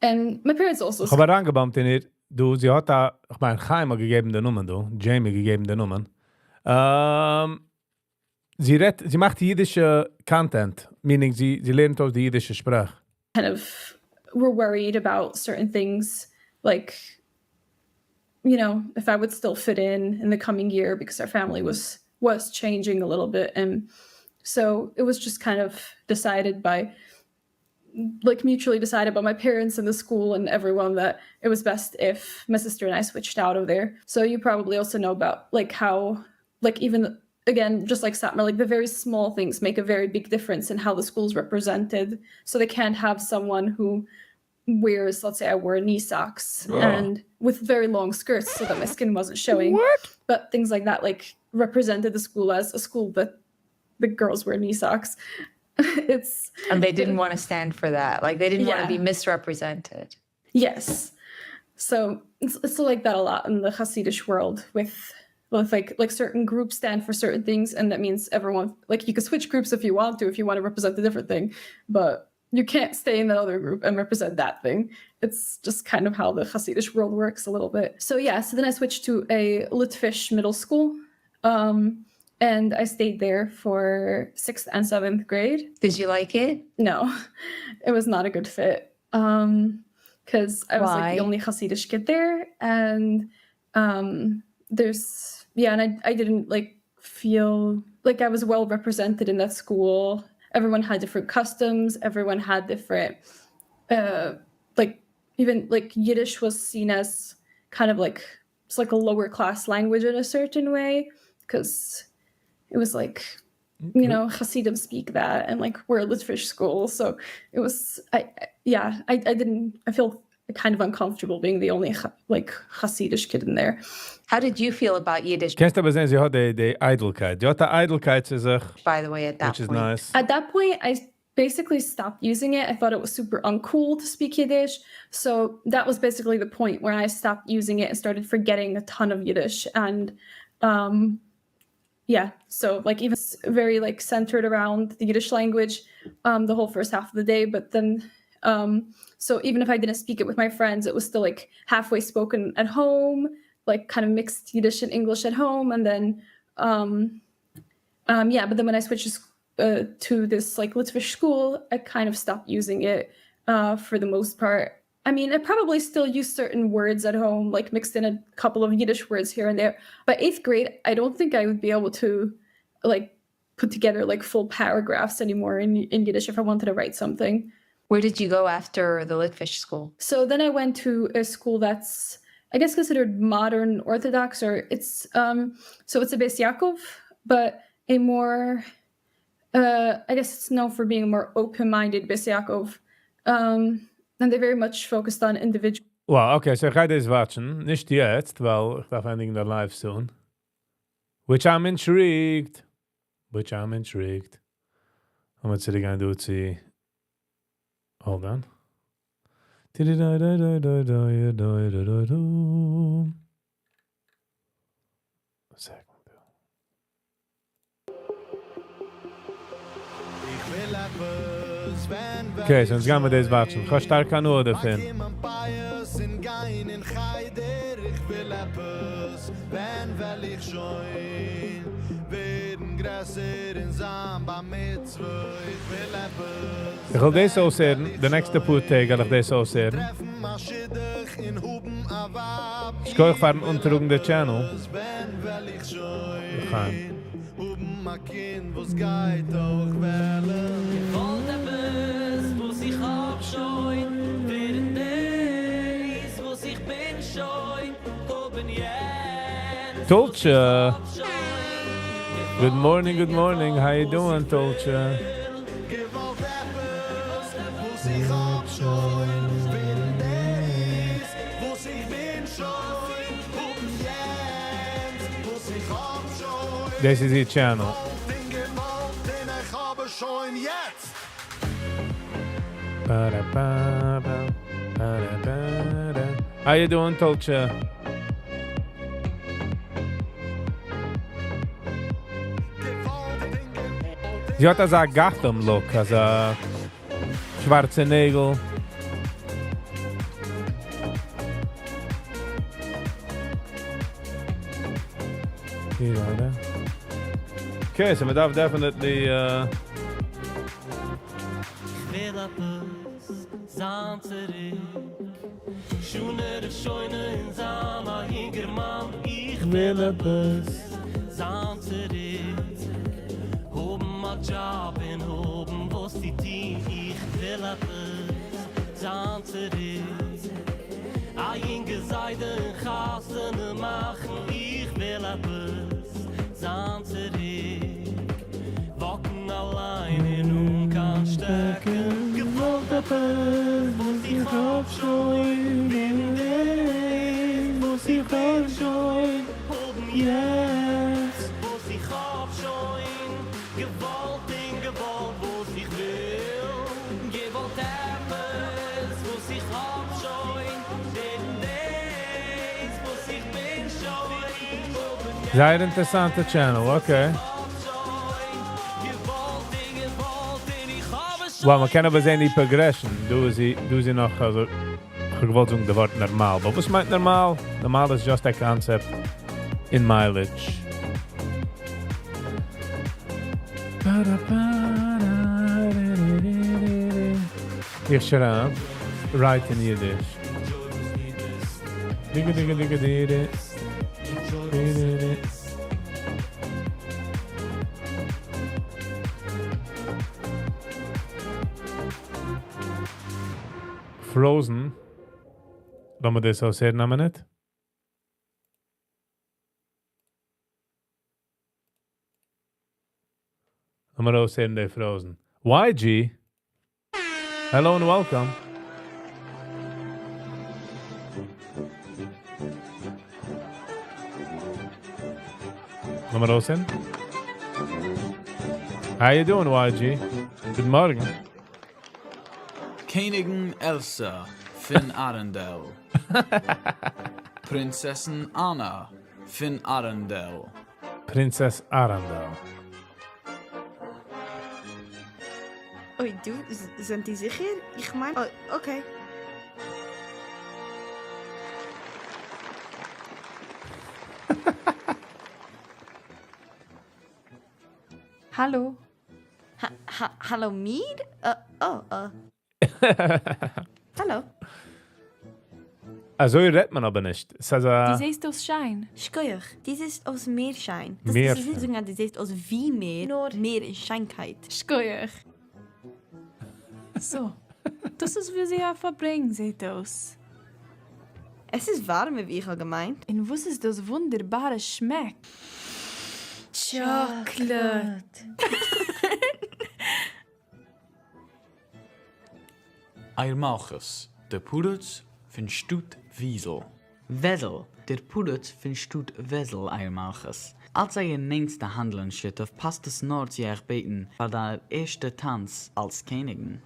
And my parents also איך האב אריינגעבאמפט אין איר. דא, זי האט דא, איך מיין, חיים האט געגעבן די נאמען דא, Jamie געגעבן די נאמען. זי רעדט, זי מאכט אידישע content, meaning זי לערנט אויס די אידישע שפראך. Kind of were worried about certain things, like if I would still fit in the coming year because our family was changing a little bit, and so it was just kind of decided by like mutually decided by my parents and the school and everyone that it was best if my sister and I switched out of there. So you probably also know about like how like even again just like Satmar, like the very small things make a very big difference in how the school's represented. So they can't have someone who wears, let's say I wore knee socks and with very long skirts so that my skin wasn't showing. What? But things like that like represented the school as a school that the girls wear knee socks. It's And they didn't want to stand for that. Like they didn't want to be misrepresented. Yes. So it's like that a lot in the Hasidic world with like certain groups stand for certain things, and that means everyone, like, you can switch groups if you want to, if you want to represent a different thing, but you can't stay in that other group and represent that thing. It's just kind of how the Hasidic world works a little bit. So yeah, so then I switched to a Litvish middle school. And I stayed there for sixth and seventh grade. Did you like it? No, it was not a good fit. Because I was like Why? the only Hasidic kid there, and there's yeah, and I didn't like feel like I was well represented in that school. Everyone had different customs. Everyone had different, like even like Yiddish was seen as kind of like it's like a lower class language in a certain way because it was like Hasidim speak that, and like we're a Litvish school, so it was I yeah I didn't I feel kind of uncomfortable being the only like Hasidish kid in there. How did you feel about Yiddish, קענסט אבער זען, זי האט די, די איידלקייט. זי האט די איידלקייט צו זיך, by the way, at that which is point? nice. At that point, I basically stopped using it. I thought it was super uncool to speak Yiddish. So that was basically the point where I stopped using it and started forgetting a ton of Yiddish. And yeah, so like even very like centered around the Yiddish language the whole first half of the day. But then, so even if I didn't speak it with my friends, it was still like halfway spoken at home, like kind of mixed Yiddish and English at home. And then, yeah, but then when I switched to this like Litvish school, I kind of stopped using it for the most part. I mean, I probably still use certain words at home, like mixed in a couple of Yiddish words here and there. By eighth grade, I don't think I would be able to like put together like full paragraphs anymore in Yiddish if I wanted to write something. Where did you go after the Litvish school? So then I went to a school that's I guess considered modern Orthodox, or it's so it's a Beis Yaakov, but a more I guess it's known for being a more open-minded Beis Yaakov. And they're very much focused on individual Well, okay, so איך גיי דאס watch ן. נישט יעצט, ווייל איך דארף ענדיגן די live soon. Which I'm intrigued. Which I'm intrigued. I'm צוריק גיין דא צו. Hold on. Di-di-da-da-da-da-da-da-da-da. A second. איך וויל עפעס, ווען Okay, so יעצט גייען מיר דאס watch ן. איך האב שטארק הנאה דערפון. גיין אין חדר, איך וויל עפעס, ווען וועל איך שוין ווערן גרעסער און זיין בר מצווה, איך וויל עפעס. איך וויל דאס אויסהערן. די נעקסטע פאר טעג וועל איך דאס אויסהערן. טרעפן א שידוך און האבן א ווייב. יישר כח פארן אנטראגן די channel. ווען וועל איך שוין לחיים. האבן א קינד, וואס גייט אויך וועלן. געוואלט עפעס, וואס איך האב שוין, ווערן דאס, וואס איך בין שוין, האבן יענץ, Tolcha. וואס איך האב שוין. Good morning, good morning. How you doing, Tolcha? געוואלט עפעס, וואס איך האב שוין, ווערן דאס, וואס איך בין שוין, האבן יענץ, וואס איך האב שוין. דאס איז די channel. געוואלט און געוואלט און איך האב שוין יעצט! How you doing, Tolcha? זי האט אזא Gotham look, אזא שווארצע נעגל. Okay, so מ'דארף definitely uh, איך וויל עפעס זיין צוריק שנה ראשונה און זיין א יונגערמאן איך וויל עפעס זיין צוריק האבן א דזשאב און האבן וואס צו טון איך וויל עפעס זיין צוריק א יונגע זיידע און חתונה מאכן איך וויל עפעס זיין צוריק וואקן אליין און אן קיין שטעקן געוואלט עפעס וואס איך האב שוין און דאס וואס איך וועל שוין האבן יעצט וואס איך האב שוין געוואלט און געוואלט וואס איך וויל געוואלט עפעס וואס איך האב שוין און דאס וואס איך בין שוין האבן יעצט זייער אינטערעסאנטע channel, okay. Well, מ'קען אבער זען די progression. דא איז זי, דא איז זי נאך, אלזא, איך האב געוואלט זאגן די ווארט נארמאל. אבער וואס מיינט נארמאל? נארמאל איז just a concept in mileage. איך שרייב, write in Yiddish. דיגע דיגע דיגע דיגע. דיגע. Frozen. לאמיר דאס אויסהערן א מינוט. לאמיר אויסהערן די Frozen. YG. Hello and welcome. לאמיר אויסהערן. How you doing, YG? גוט מארגן. קעניגין עלסא פון ארענדעל. פרינצעסין אנא פון ארענדעל. Princess Arendelle. אוי, דו, זענט איר זיכער? איך מיין, אוי, okay. האלא. האלא מיר? אה, האלא. אזוי רעדט מען אבער נישט. ס'איז א דו זעסט אויס שיין. שכוח. דו זעסט אויס מער שיין. דאס מער איז נישט שיין. זאגן אז דו זעסט אויס ווי מער, נאר מער אין שיינקייט. שכוח. So, דאס איז ווי א פארברענג זעט אויס. עס איז ווארעמער ווי איך האב געמיינט. און וואס איז דאס וואונדערבארע שמעק? Chocolate! אייער מלכות, דער פריץ פון שטאט וויזל. וועזל, דער פריץ פון שטאט וועזל אייער מלכות. אלס אייער נענטסטע האנדלען שותף פאסט עס נאר צו אייך בעטן פאר דער ערשטע טאנץ אלס קעניגין.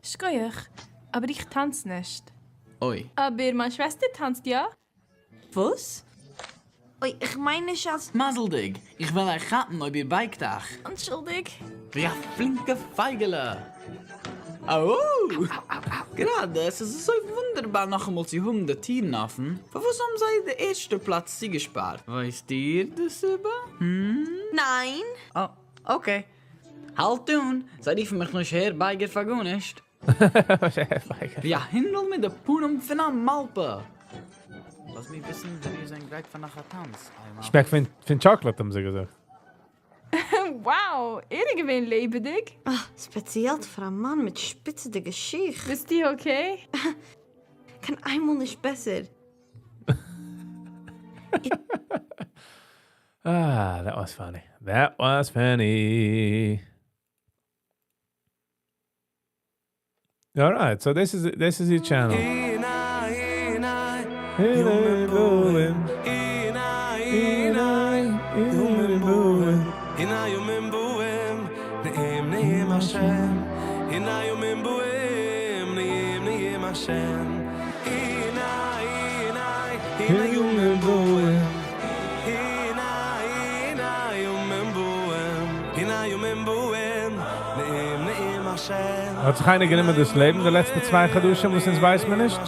שכוח, אבער איך טאנץ נישט. אוי. אבער מיין שוועסטער טאנצט יא. וואס? אוי, איך מיין נישט אז. מזל'דיג! איך וועל אייך כאפן אויב איר בייגט אייך. אנטשולדיג. ווי א פלינקע פייגעלע. אאו! גראדע, עס איז אזוי וואונדערבאר נאכאמאל צו האבן די טירן אפן. פארוואס האבן זיי די ערשטע פלאץ צוגעשפארט? ווייסט איר די סיבה? הממ? ניין. אה, okay. האלט אן, זיי רופן מיך נישט הער בייגער פאר גארנישט. ווי א הינדל מיט די פנים פון א מאלפע. לאז מיר וויסן ווען איר זענט גרייט פאר נאך א טאנץ, אייער מלכות. שמעקט פון chocolate האבן זיי געזאגט. Wow, ער איז געווען לעבעדיג. אה, ספעציעל פאר א מאן מיט שפיצידיגע שיך. ביסטו okay? קיין איינמאל נישט בעסער. Ah, that was funny. That was funny. All right, so this is your channel. הנה, השם הנה ימים באים נאום נאום השם הנה הנה הנה ימים באים הנה הנה ימים באים הנה ימים באים נאום נאום השם האט זיך איינער גענומען דאס לעבן די לעצטע צוויי חדשים וואס אונז ווייסט מען נישט?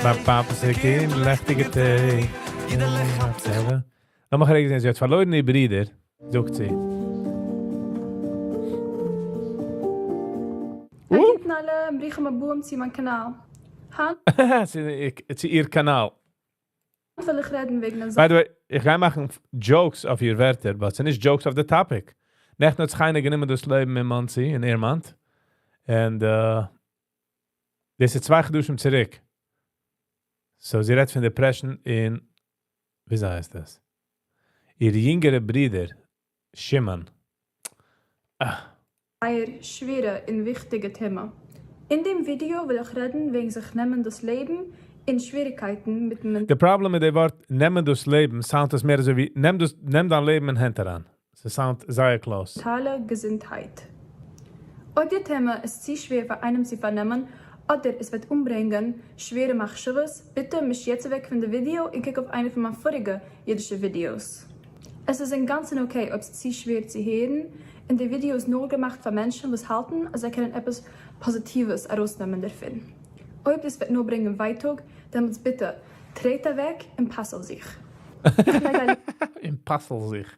ביי פאפא ס'קומט לעכטיגע טעג. לאמיך א רגע זען, זי האט פארלוירן איר ברודער, זאגט זי. א גוטן אלע און ברוכים הבאים צו מיין קאנאל. היינט צו איר קאנאל. וויל איך רעדן וועגן א By the way, איך גיי מאכן jokes אויף איר ווערטער, but ס'נישט jokes אויף די topic. נעכטן האט זיך איינער גענומען דאס לעבן אין מאנסי, אין עירמאנט, and דאס איז צוויי חדשים צוריק. So זי רעדט פון depression און, וויאזוי הייסט עס? איר יונגערע ברודער, שמעון. אה. זייער שווערע און וויכטיגע טעמע. אין דעם ווידיאו וויל איך רעדן וועגן זיך נעמען דאס לעבן און שוועריגקייטן מיטן די פראבלעם מיט די ווארט נעמען דאס לעבן sound עס מער אזוי ווי נעם דאס נעם דיין לעבן אין הענט אריין. ס' sound זייער close. מענטאלע געזונטהייט. אויב די טעמע איז צו שווער פאר איינעם צו פארנעמען, אדער עס וועט אנברענגען שווערע מחשבות, ביטע מיש יעצט אוועק פון די ווידיאו און קוק אויף איינע פון מיין פאריגע אידישע ווידיאוס. עס איז אינגאנצן okay אויב ס'איז צו שווער צו הערן, און די ווידיאו איז נאר געמאכט פאר מענטשן וואס האלטן אז זיי קענען עפעס פאזיטיוועס ארויסנעמען דערפון. אויב דאס וועט נאר ברענגען ווייטאג, דעמאלטס ביטע טרעט אוועק און פאס אויף זיך. איך לייג א. און פאס אויף זיך.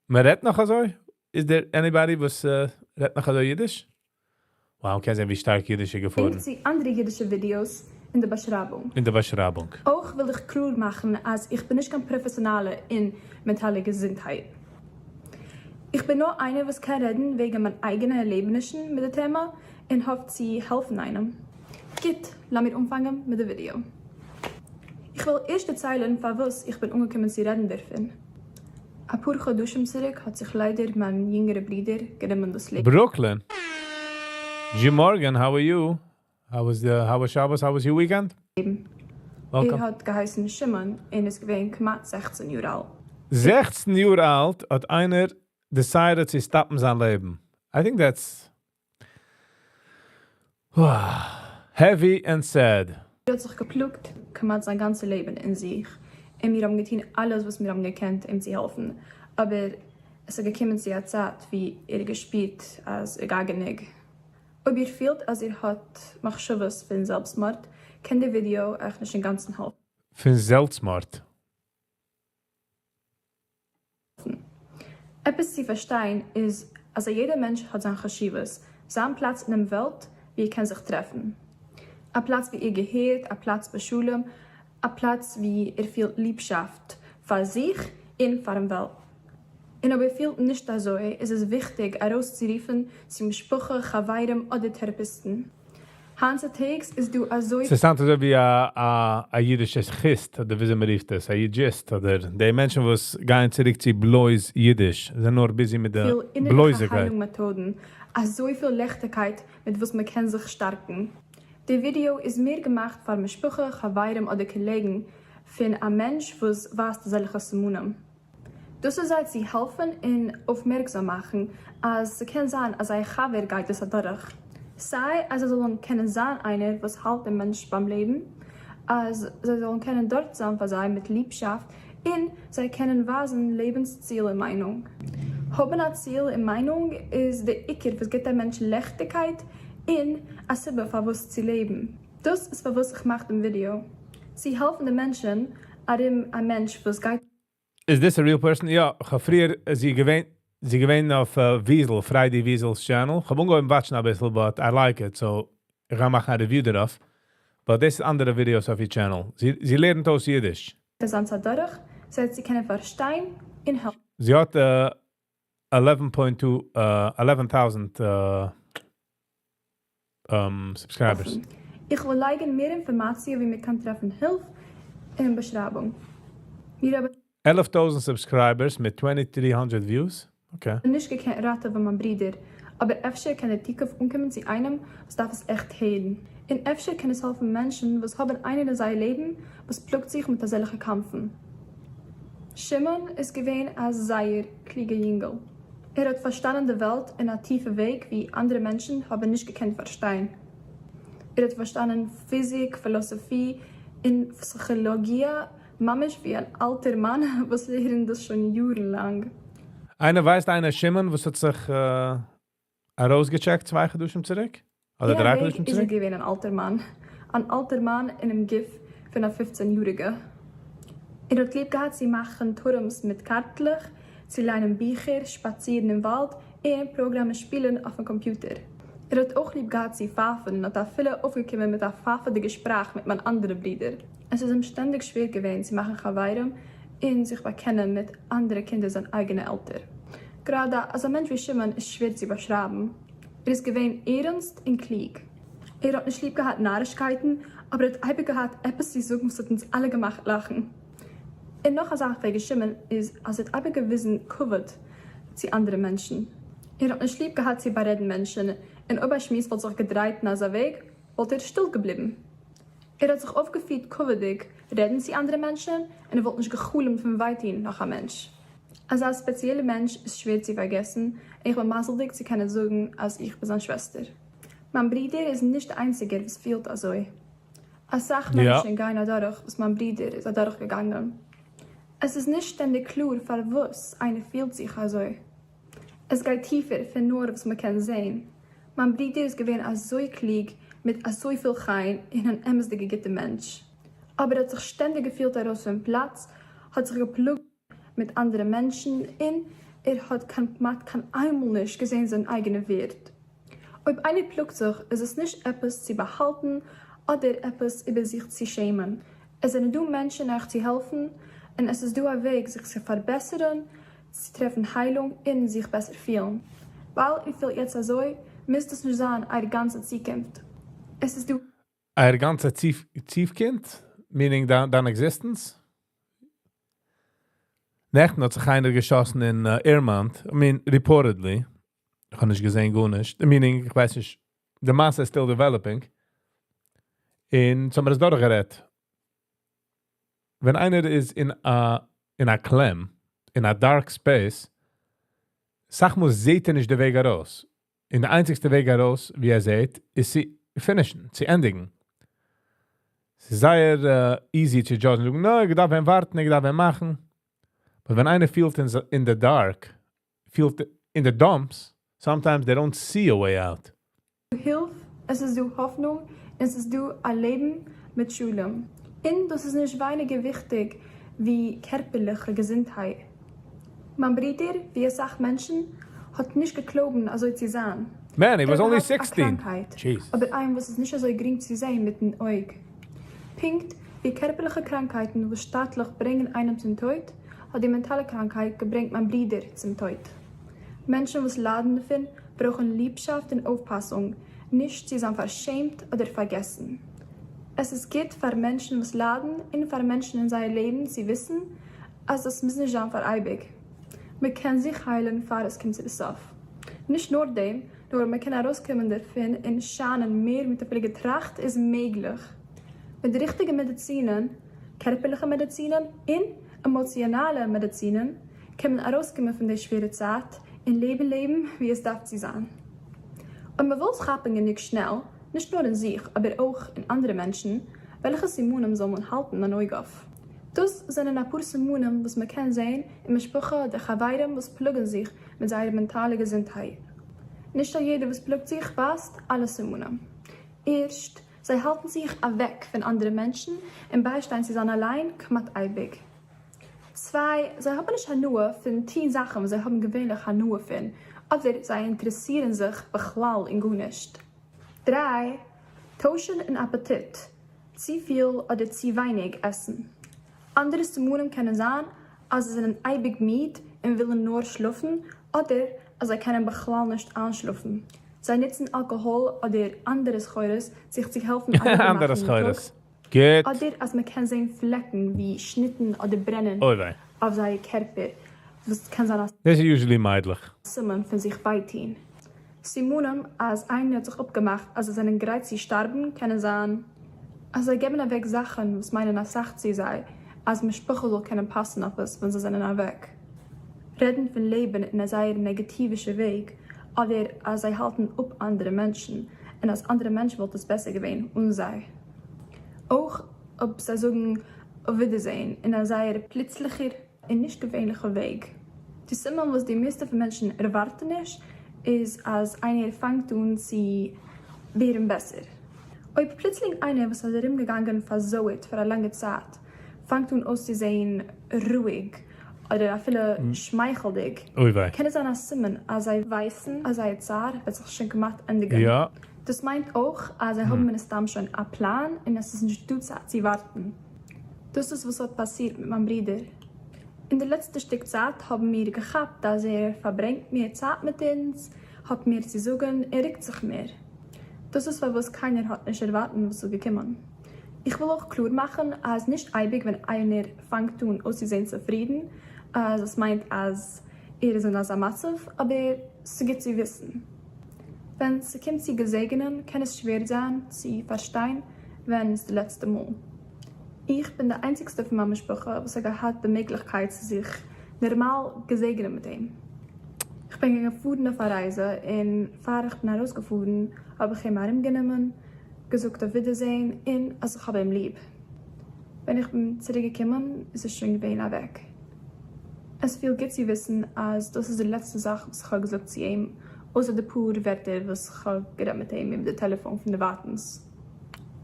מען רעדט נאך אזוי? איז דער anybody וואס רעדט נאך אזוי אידיש? Wow, קען זען ווי שטארק אידיש איז געפארן. Link צו אנדערע אידישע ווידיאוס אין די באשרייבונג. אין די באשרייבונג. אויך וויל איך קלאר מאכן אז איך בין נישט קיין פראפעסיאנאלע אין מענטאלע געזונטהייט. איך בין נאר איינער וואס קען רעדן וועגן מיין אייגענע ערלעבענישן מיט די טעמע און האף צו העלפן איינעם. גוט, לאמיר אנפאנגען מיט די ווידיאו. איך וועל ערשט דערציילן פארוואס איך בין אנגעקומען צו רעדן דערפון. אפאר חדשים צוריק האט זיך ליידער מיין יונגערע ברודער גענומען דאס לעבן. Brooklyn. Jim Morgan, how are you? How was the how was Shabbos? How was your weekend? ער האט געהייסן שמעון און איז געווען כמעט 16 יאר אלט. 16 יאר אלט האט איינער decided צו stop ן זיין לעבן. I think that's heavy and sad. ער האט זיך געפלאגט כמעט זיין גאנצע לעבן אין זיך, און מיר האבן געטון אלעס וואס מיר האבן געקענט אים צו העלפן, אבער עס איז געקומען צו א צייט ווי ער האט געשפירט אז ער גייט גענוג. אויב איר פילט אז איר האט מחשבות פון זעלבסטמארד, קען די ווידיאו אייך נישט אינגאנצן העלפן. פון זעלבסטמארד. עפעס צו פארשטיין איז אז א יעדער מענטש האט זיין חשיבות, זיין פלאץ אינעם וועלט ווי ער קען זיך טרעפן. א פלאץ ווי ער געהערט, א פלאץ בשלום, א פלאץ ווי ער פילט ליבשאפט פאר זיך און פארן וועלט. און אויב ער פילט נישט אזוי איז עס וויכטיג ארויסצורופן צו משפחה, חברים אדער טעראפיסטן. היינט צוטאגס איז דא אזוי. ס' sound אזוי ווי א א א אידישע כיסט אדער וויאזוי מען רופט עס, א אידשיסט אדער די מענטשן וואס גייען צוריק צו בלויז אידיש, זענען נאר busy מיט די פיל אינערליכע בלויזיגקייט. היילונג מעטאדן, אזויפיל ליכטיגקייט מיט וואס מען קען זיך שטארקן. די ווידיאו איז מער געמאכט פאר משפחה, חברים אדער קאלעגן פון א מענטש וואס ווייזט אזעלכע סימנים. דאס איז זיי צו העלפן און אויפמערקזאם מאכן אז ס'קען זיין אז זייער חבר גייט דאס אדורך, סיי אז זיי זאלן קענען זיין איינער וואס האלט דעם מענטש ביים לעבן, אז זיי זאלן קענען דארט זיין פאר זיי מיט ליבשאפט און זיי קענען ווייזן לעבנס ציל און מיינונג. האבן א ציל און מיינונג איז די עיקר וואס גיבט א מענטש ליכטיגקייט און א סיבה פארוואס צו לעבן. דאס איז פארוואס איך מאך דעם ווידיאו, צו העלפן די מענטשן ארום א מענטש וואס גייט. Is this a real person? יא, איך האב פריער זי געווען, זי געווען אויף וויזל, פריידי וויזל'ס channel. איך האב אנגעהויבן watch ן אביסל, but I like it, so איך גיי מאכן א review דערויף. But דאס איז אנדערע ווידיאוס אויף איר channel. זי, זי לערנט אויס אידיש. אזאנס אדורך, זיי צו קענען פארשטיין און העלפן. זי האט 11.2, 11,000 subscribers. איך וועל לייגן מער אינפארמאציע ווי מען קען טרעפן הילף אינעם באשרייבונג. מיר האבן. 11,000 subscribers מיט 2300 views. Okay. נישט געקענט ראטעווען מיין ברודער, אבער אפשר קען דער תיקף אנקומען צו איינעם וואס דארף עס עכט הערן. און אפשר קען עס העלפן מענטשן וואס האבן איינער אין זייער לעבן וואס פלאגט זיך מיט אזעלכע קאמפן. שמעון איז געווען א זייער קלוגע יונגל. ער האט פארשטאנען די וועלט אין א טיפע וועג ווי אנדערע מענטשן האבן נישט געקענט פארשטיין. ער האט פארשטאנען פיזיק, פילאסאפיע און פסיכאלאגיע ממש ווי אן אלטער מאן וואס לערנט דאס שוין יארן לאנג. איינער ווייסט איינער שמעון וואס האט זיך ארויסגעטשעקט 2 חדשים צוריק? אדער אין א 3 וועג חדשים איז ער צוריק? געווען אן אלטער מאן. אן אלטער מאן אינעם גוף פון א 15 יאריגע. ער האט ליב געהאט צו מאכן טורעמס מיט קארטלעך, צו ליינען ביכער, שפאצירן אין וואלד און פראגראמען שפילן אויפן קאמפיוטער. ער האט אויך ליב געהאט צו פייפן און האט אפילו אויפגעקומען מיט א פייפעדיגע שפראך מיט מיין אנדערע ברודער. עס איז אים שטענדיג שווער געווען צו מאכן חברים און זיך באקענען מיט אנדערע קינדער זיין אייגענע עלטער. גראדע, אזא מענטש ווי שמעון איז שווער צו באשרייבן. ער איז געווען ערנסט און קלוג. ער האט נישט ליב געהאט נארישקייטן, אבער ער האט אייביג געהאט עפעס צו זאגן וואס האט אונז אלע געמאכט לאכן. און נאך א זאך וועגן שמעון איז אז ער האט אייביג געוויזן כבוד צו אנדערע מענטשן. ער האט נישט ליב געהאט צו בארעדן מענטשן, און אויב א שמועס וואלט זיך געדרייט אין אזא וועג, וואלט ער שטיל געבליבן. ער האט זיך אויפגעפירט כבוד'יג רעדן צו אנדערע מענטשן, און ער וואלט נישט גע'חלומ'ט פון וויי טון נאך א מענטש. אזא ספעציעלע מענטש איז שווער צו פארגעסן, און איך בין מזל'דיג צו קענען זאגן אז איך בין זיין שוועסטער. מיין ברודער איז נישט די איינציגער וואס פילט אזוי. אסאך מענטשן גייען אדורך וואס מיין ברודער איז אדורכגעגאנגען. עס איז נישט שטענדיג קלאר פארוואס איינער פילט זיך אזוי. עס גייט טיפער פון נאר וואס מען קען זען. מיין ברודער איז געווען אזוי קלוג, מיט אזויפיל חן, און אן אמת'דיגע גוטע מענטש. אבער ער האט זיך שטענדיג געפילט ארויס פון פלאץ, האט זיך געפלאגט מיט אנדערע מענטשן, און ער האט כמעט קיין איינמאל נישט געזען זיין אייגענע ווערד. אויב איינער פלאגט זיך איז עס נישט עפעס צו באהאלטן אדער עפעס איבער זיך צו שעמען. עס זענען דא מענטשן אייך צו העלפן, און עס איז דא א וועג זיך צו פארבעסערן, צו טרעפן היילונג און זיך בעסער פילן. ווייל איר פילט יעצט אזוי, מוז דאס נישט זיין אייער גאנצע צוקונפט. עס איז דא אייער גאנצע צוקונפט? Meaning דיין existence? נעכטן האט זיך איינער געשאסן אין Airmont. I mean, reportedly. איך האב נישט געזען גארנישט. Meaning, איך ווייס נישט, די מעשה is still developing. און so האבן מיר עס דורכגערעדט. ווען איינער איז אין א קלעם, אין א dark space, אסאך מאל זעט ער נישט די וועג ארויס. און די איינציגסטע וועג ארויס, ווי ער זעט, איז צו finish ן, צו ענדיגן. עס איז זייער easy צו judge ן, זאגן, no, איך דארף ווען ווארטן, איך דארף ווען מאכן. But ווען איינער פילט in the dark, פילט in the dumps, sometimes they don't see a way out. הילף, עס איז דא האפענונג, און עס איז דא א לעבן מיט שלום. און דאס איז נישט ווייניגער וויכטיג ווי קערפערליכע געזונטהייט. מיין ברודער, ווי אסאך מענטשן, האט נישט געקלויבן אזוי צו זיין. Man, he was ער only האט געהאט א 16. קראנקהייט, Jeez. אבער איין וואס איז נישט אזוי גרינג צו זען מיטן אויג. פונקט ווי קערפערליכע קראנקהייטן וואס שטאטליך ברענגען איינעם צום טויט, האט די מענטאלע קראנקהייט געברענגט מיין ברודער צום טויט. מענטשן וואס ליידן דערפון ברויכן ליבשאפט און אויפפאסונג, נישט צו זיין פארשעמט אדער פארגעסן. עס איז גוט פאר מענטשן וואס ליידן און פאר מענטשן אין זייער לעבן צו וויסן אז דאס מוז נישט זיין פאר אייביג. מען קען זיך היילן פאר עס קומט צו די סוף. נישט נאר דעם, נאר מען קען ארויסקומען דערפון און שיינען מער מיט אפילו געטראכט איז מעגליך. מיט די ריכטיגע מעדיצינען, קערפערליכע מעדיצינען און עמאציאנאלע מעדיצינען, קען מען ארויסקומען פון די שווערע צייט און לעבן לעבן ווי עס דארף צו זיין. אויב מען וויל עס כאפן גענוג שנעל, נישט נאר אין זיך אבער אויך אין אנדערע מענטשן, וועלכע סימנים זאל מען האלטן אן אויג אויף? דאס זענען אפאר סימנים וואס מען קען זען אין משפחה אדער חברים וואס פלאגן זיך מיט זייער מענטאלע געזונטהייט. נישט א יעדער וואס פלאגט זיך ווייזט אלע סימנים. ערשט, זיי האלטן זיך אוועק פון אנדערע מענטשן און ביישטיין צו זיין אליין כמעט אייביג. צוויי, זיי האבן נישט הנאה פון טון זאכן וואס זיי האבן געווענליך הנאה פון, אדער זיי אינטערעסירן זיך בכלל אין גארנישט. דריי, טוישן אין אפעטיט, צופיל אדער צו ווייניג עסן. אנדערע סימנים קענען זיין אז זיי זענען אייביג מיד און ווילן נאר שלאפן, אדער אז זיי קענען בכלל נישט איינשלאפן. זיי נוצן אלקאהאל אדער אנדערע סחורות זיך צו העלפן אנדערע אריבערמאכן די טאג, סחורות. גוט. אדער אז מען קען זען פלעקן ווי שניטן אדער ברענען אוי וויי. אויף זייער קערפער, וואס קען זיין א דאס איז usually מיידלעך. סימן פון זיך וויי טון. סימנים אז איינער האט זיך אפגעמאכט אז זיי זענען גרייט צו שטארבן קענען זיין אז זיי געבן אוועק זאכן וואס מיינען אסאך צו זיי. אז משפחה זאל קענען פאסן אויף עס ווען זיי זענען אוועק. רעדן פון לעבן אין א זייער נעגאטיווישע וועג, אדער אז זיי האלטן אפ אנדערע מענטשן, און אז אנדערע מענטשן וואלט עס בעסער געווען אן זיי. אויך אויב זיי זאגן אויף ווידערזען אין א זייער פלוצליכער און נישט געווענליכע וועג. די סימן וואס די מערסטע פון מענטשן ערווארטן נישט איז אז איינער פאנגט אן צו ווערן בעסער. אויב פלוצלינג איינער וואס איז ארומגעגאנגען פארזויערט פאר א לאנגע צייט פאנגט אן אויסצוזען רואיג אדער אפילו שמייכלדיג, אוי וויי. קען עס זיין א סימן אז זיי ווייסן אז זייער צער וועט זיך שוין כמעט ענדיגן. יא. דאס מיינט אויך אז זיי האבן מן הסתם שוין א פלאן און עס איז נישט דא צייט צו ווארטן. דאס איז וואס האט פאסירט מיט מיין ברודער. אין די לעצטע שטיק צייט האבן מיר געכאפט אז ער פארברענגט מער צייט מיט אונז, האט מער צו זאגן און רוקט זיך מער. דאס איז פארוואס קיינער האט נישט ערווארטן וואס איז געקומען. איך וויל אויך קלאר מאכן אז נישט אייביג ווען איינער פאנגט אן אויסצוזען צופרידן אז עס מיינט אז ער איז אין אזא מצב, אבער ס'גוט צו וויסן. ווען ס'קומט צו געזעגענען קען עס שווער זיין צו פארשטיין ווען איז די לעצטע מאל. איך בין די איינציגסטע פון מיין משפחה וואס האט געהאט די מעגליכקייט צו זיך נארמאל געזעגענען מיט אים. איך בין געפארן אויף א רייזע און פאר איך בין ארויסגעפארן האב איך אים ארומגענומען, געזאגט אויף ווידערזען און אז איך האב אים ליב. ווען איך בין צוריק געקומען איז ער שוין געווען אוועק. עס פילט גוט צו וויסן אז דאס איז די לעצטע זאך וואס איך האב געזאגט צו אים, אויסער די פאר ווערטער וואס איך האב גערעדט מיט אים איבער די טעלעפאן פון דערווייטנס.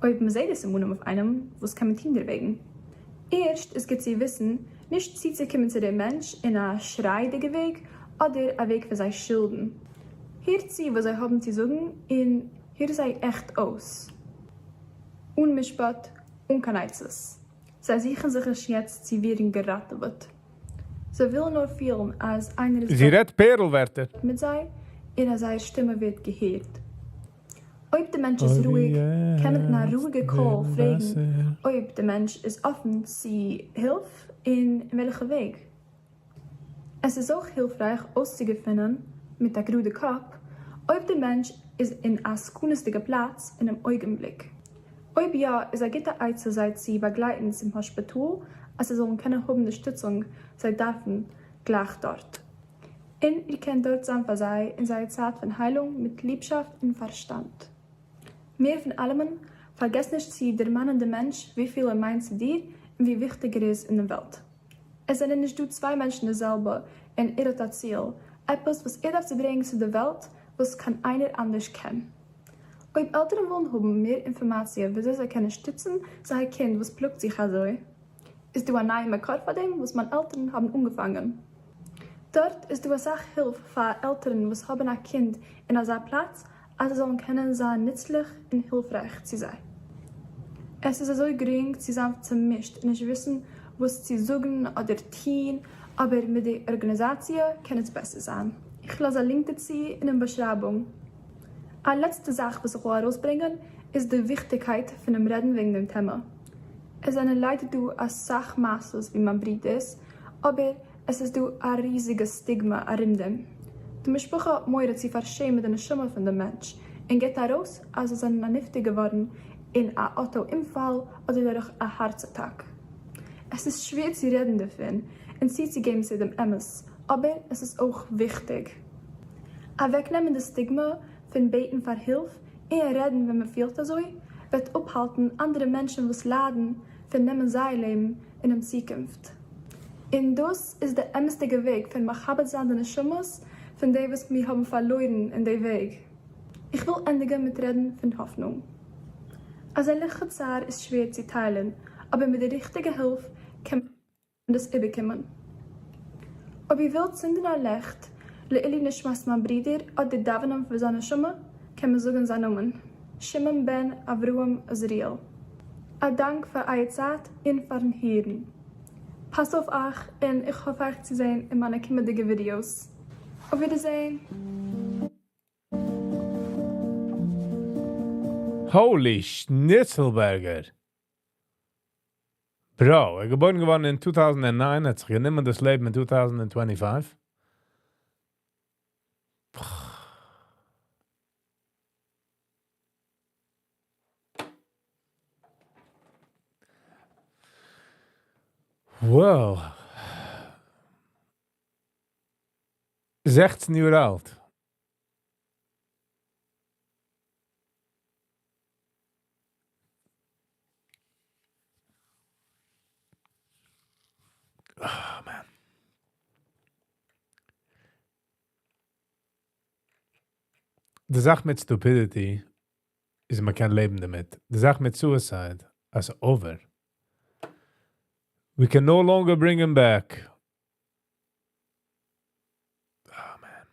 אויב מען זעט די סימנים אויף איינעם, וואס קען מען טון דערוועגן? ערשט איז גוט צו וויסן נישט צוצוקומען צו דעם מענטש אין א שרייעדיגע וועג אדער א וועג פון זיי שולדן. הער צו וואס זיי האבן צו זאגן און הער זיי עכט אויס. אן משפט, אן קיין עצות. זיי זוכן זיך נישט יעצט צו ווערן געראטעוועט. זיי ווילן נאר פילן אז איינער איז זי רעדט פערל ווערטער. דארט מיט זיי און אז זייער שטימע ווערט געהערט. אויב די מענטש איז רואיג קען מען אין א רואיגע קול פרעגן אויב די מענטש איז אפן צו הילף און אין וועלכע וועג. עס איז אויך הילפרייך אויסצוגעפינען מיט א גראדע קאפ אויב די מענטש איז אין א סכנות'דיגע פלאץ אינעם אויגנבליק. אויב יא איז א גוטע עצה זיי צו באגלייטן צום האשפיטאל אז זיי זאלן קענען האבן די שטיצונג זיי דארפן גלייך דארט. און איר קענט דארט זיין פאר זיי אין זייער צייט פון היילונג מיט ליבשאפט און פארשטאנד. מער פון אלעמען, פארגעס נישט צו דערמאנען דעם מענטש וויפיל ער מיינט צו דיר און ווי וויכטיג ער איז אין דעם וועלט. עס זענען נישט דא צוויי מענטשן די זעלבע און ער האט א ציל, עפעס וואס ער דארף צו ברענגען צו די וועלט וואס קיין איינער אנדערש קען. אויב עלטערן ווילן האבן מער אינפארמאציע וויאזוי זיי קענען שטיצן זייער קינד וואס פלאגט זיך אזוי, איז דא א נייע מקור פאר דעם וואס מיין עלטערן האבן אנגעפאנגען. דארט איז דא אסאך הילף פאר עלטערן וואס האבן א קינד אין אזא פלאץ אז זיי זאלן קענען זיין נוצליך און הילפרייך צו זיי. עס איז אזוי גרינג צו זיין צומישט און נישט וויסן וואס צו זאגן אדער טון, אבער מיט די ארגאניזאציע קען עס בעסער זיין. איך לאז א לינק דערצו אינעם באשרייבונג. א לעצטע זאך וואס איך וויל ארויסברענגען איז די וויכטיגקייט פונעם רעדן וועגן דעם טעמע. עס זענען ליידער דא אסאך מעשות ווי מיין ברודער'ס, אבער עס איז דא א ריזיגע סטיגמע ארום דעם. די משפחה האט מורא צו פארשעמען די נשמה פון דעם מענטש, און גיבט ארויס אז זיי זענען א נפטר געווארן אין א אוטא אומפאל אדער דורך א הארץ אטאק. עס איז שווער צו רעדן דערפון און צוצוגעבן צו דעם אמת, אבער עס איז אויך וויכטיג. אוועקנעמען די סטיגמע פון בעטן פאר הילף און רעדן ווען מען פילט אזוי, וועט אפהאלטן אנדערע מענטשן וואס ליידן פון נעמען זייער לעבן אינעם צוקונפט. און דאס איז די אמת'דיגע וועג פון מכבד זיין די נשמות פון די וואס מיר האבן פארלוירן אין די וועג. איך וויל ענדיגן מיט רעדן פון האפנונג. אזעלכע צער איז שווער צו טיילן, אבער מיט די ריכטיגע הילף קען מען דאס איבערקומען. אויב איר ווילט צינדן א לעכט לעילוי נשמת מיין ברודער אדער דאווענען פאר זיין נשמה קען מען זאגן זיין נאמען, שמעון בן אברהם עזריאל. א דאנק פאר אייער צייט און פארן הערן. פאסט אויף אייך און איך האף אייך צו זען אין מיינע קומענדיגע ווידיאוס. אויף ווידערזען! Holy Schnitzelburger! Bro, ער איז געבוירן געווארן אין 2009, האט זיך גענומען דאס לעבן אין 2025. Wow. זעכצן יאר אלט. Oh man. די זאך מיט stupidity איז מען קען לעבן דערמיט. די זאך מיט suicide איז over. We can no longer bring him back. Oh man.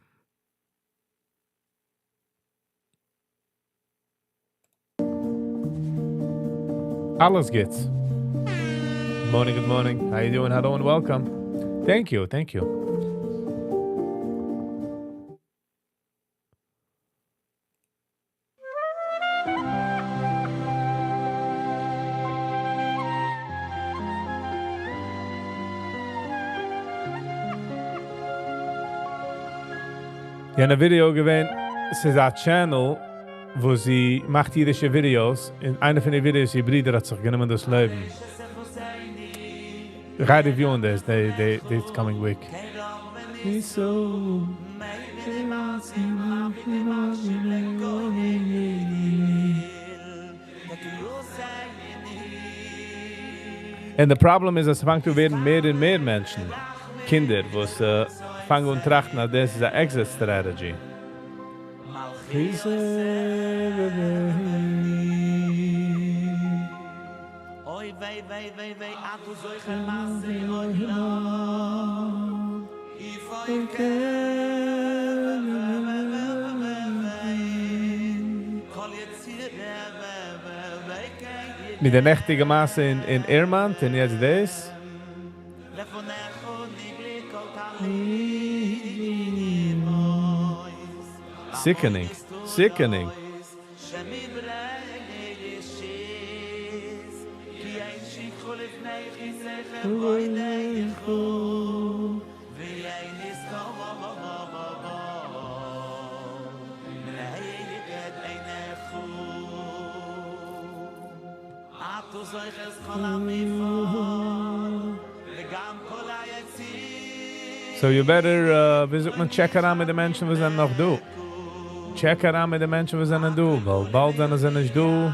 אלעס גוטס. Good morning, good morning. How you doing? Hello and welcome. Thank you, thank you. יענע video געווען, ס'איז א channel וואו זי מאכט אידישע videos, און איינע פון די videos איר ברודער האט זיך גענומען דאס לעבן. איך גיי review ען דאס this coming week. און די פראבלעם איז אז ס'פאנגט אן ווערן מער און מער מענטשן, קינדער, וואס פאנגן אן טראכטן אז דאס איז א exit strategy. מיט די נעכטיגע מעשה אין עירמאנט און יעצט דאס. Sickening. Sickening. So you better, ווי זאגט מען, check אריין מיט די מענטשן וואס זענען נאך דא. Check אריין מיט די מענטשן וואס זענען דא, ווייל באלד זענען זיי נישט דא.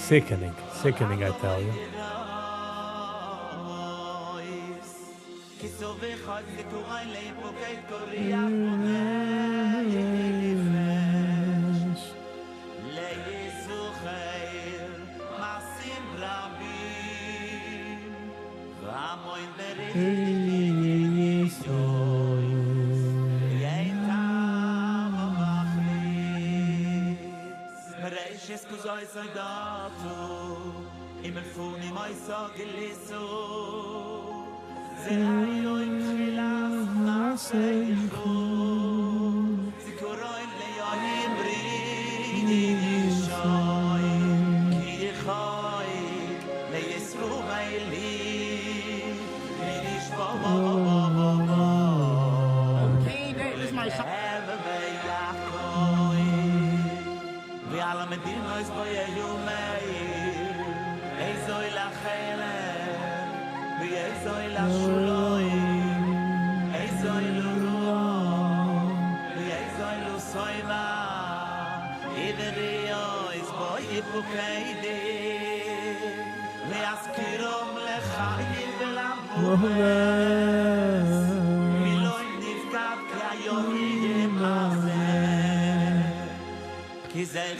Sickening, sickening I tell you.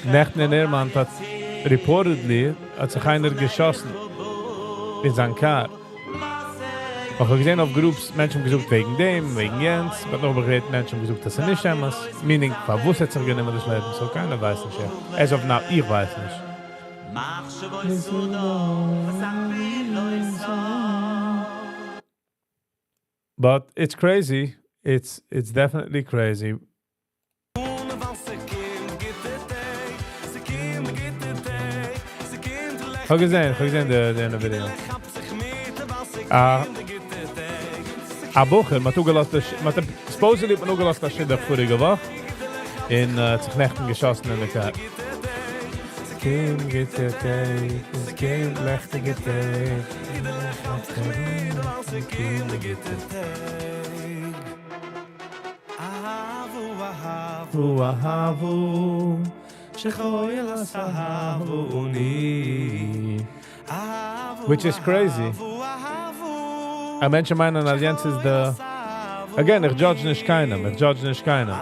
נעכטן אין עירמאנט האט reportedly האט זיך איינער געשאסן אין זיין קאר. איך האב געזען אויף groups מענטשן האבן געזאגט וועגן דעם, וועגן יענץ, but נאך גערעדט מענטשן האבן געזאגט אז ס'איז נישט אמת, meaning פארוואס האט זיך גענומען דאס לעבן, so קיינער ווייסט נישט. As of now, איך ווייס נישט. But it's crazy. It's it's definitely crazy. כ'האב געזען, כ'האב געזען די די יענע ווידעא. א א בחור, מ'האט אפגעלאזט די, מ'האט supposedly האט מען אפגעלאזט א שידוך פאריגע וואך. און האט זיך נעכטן געשאסן אין די car. קומט גוטע טעג, עס קומט לעכטיגע טעג. ס'קומט די גוטע טעג. אהבו אהבו שכוי לסהבוני. Which is crazy. א מענטש מיינען אז יענץ איז די. Again, איך judge נישט קיינעם, איך judge נישט קיינעם.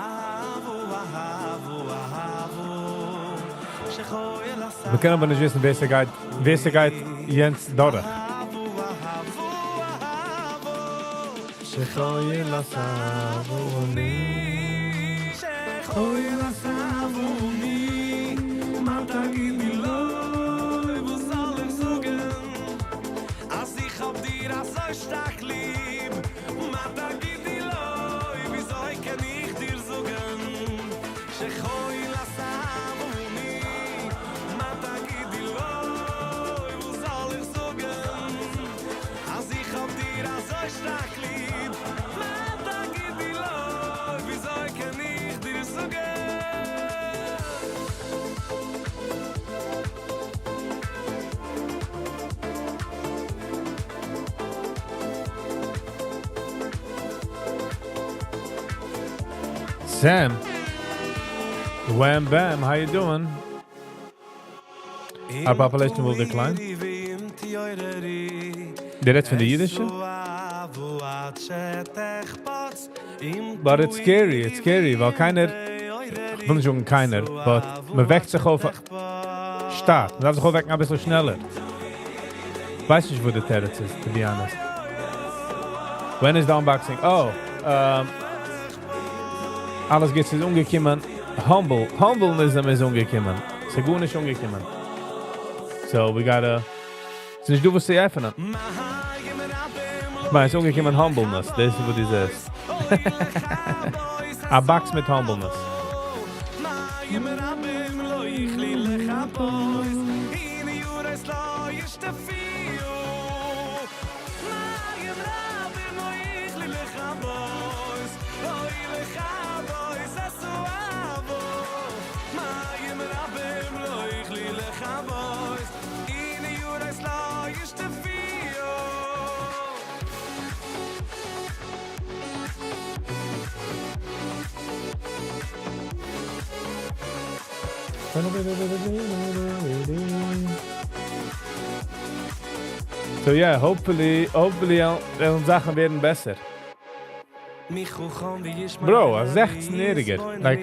מיר קענען אבער נישט וויסן, ווער ס'גייט, ווער ס'גייט יענץ דורך. שכוי לסהבוני. שכוי לסהבוני מה תגידי לא וואס זאל איך זאגן אז איך האב דיר אזוי שטארק ליב מה תגידי לא וויאזוי קען איך דיר זאגן שכוי לסהבוני מה תגידי לא וואס זאל איך זאגן אז איך האב דיר אזוי שטארק ליב מה תגידי לא וויאזוי קען איך דיר זאגן. Sam. Wham bam, how you doing? Our population will decline. דו רעדסט פון די אידישע? But it's scary, it's scary, ווייל קיינער, איך וויל נישט זאגן קיינער, but מען וועקט זיך אויף שטאט, מען דארף זיך אויפוועקן א ביסל שנעלער. ווייס נישט, וואו די תירוץ איז, to be honest. When is the unboxing? Oh, אלעס גוטס איז אנגעקומען. Humble, Humblenism איז אנגעקומען. ס'איז גארנישט אנגעקומען. So we gotta. ס'איז נישט דא וואס צו עפענען. איך מיין, ס'איז אנגעקומען Humbleness. דאס איז וואס דו זעסט. א box מיט Humbleness. מים רבים לא יכלי לכבות הנה יורס לא ישתפיו מים רבים לא יכלי לכבות אוי לכבות עשו אבו מים רבים לא יכלי לכבות הנה יורס לא ישתפיו. So yeah, hopefully, hopefully וועלן זאכן ווערן בעסער. Bro, א 16-יעריגער. Like,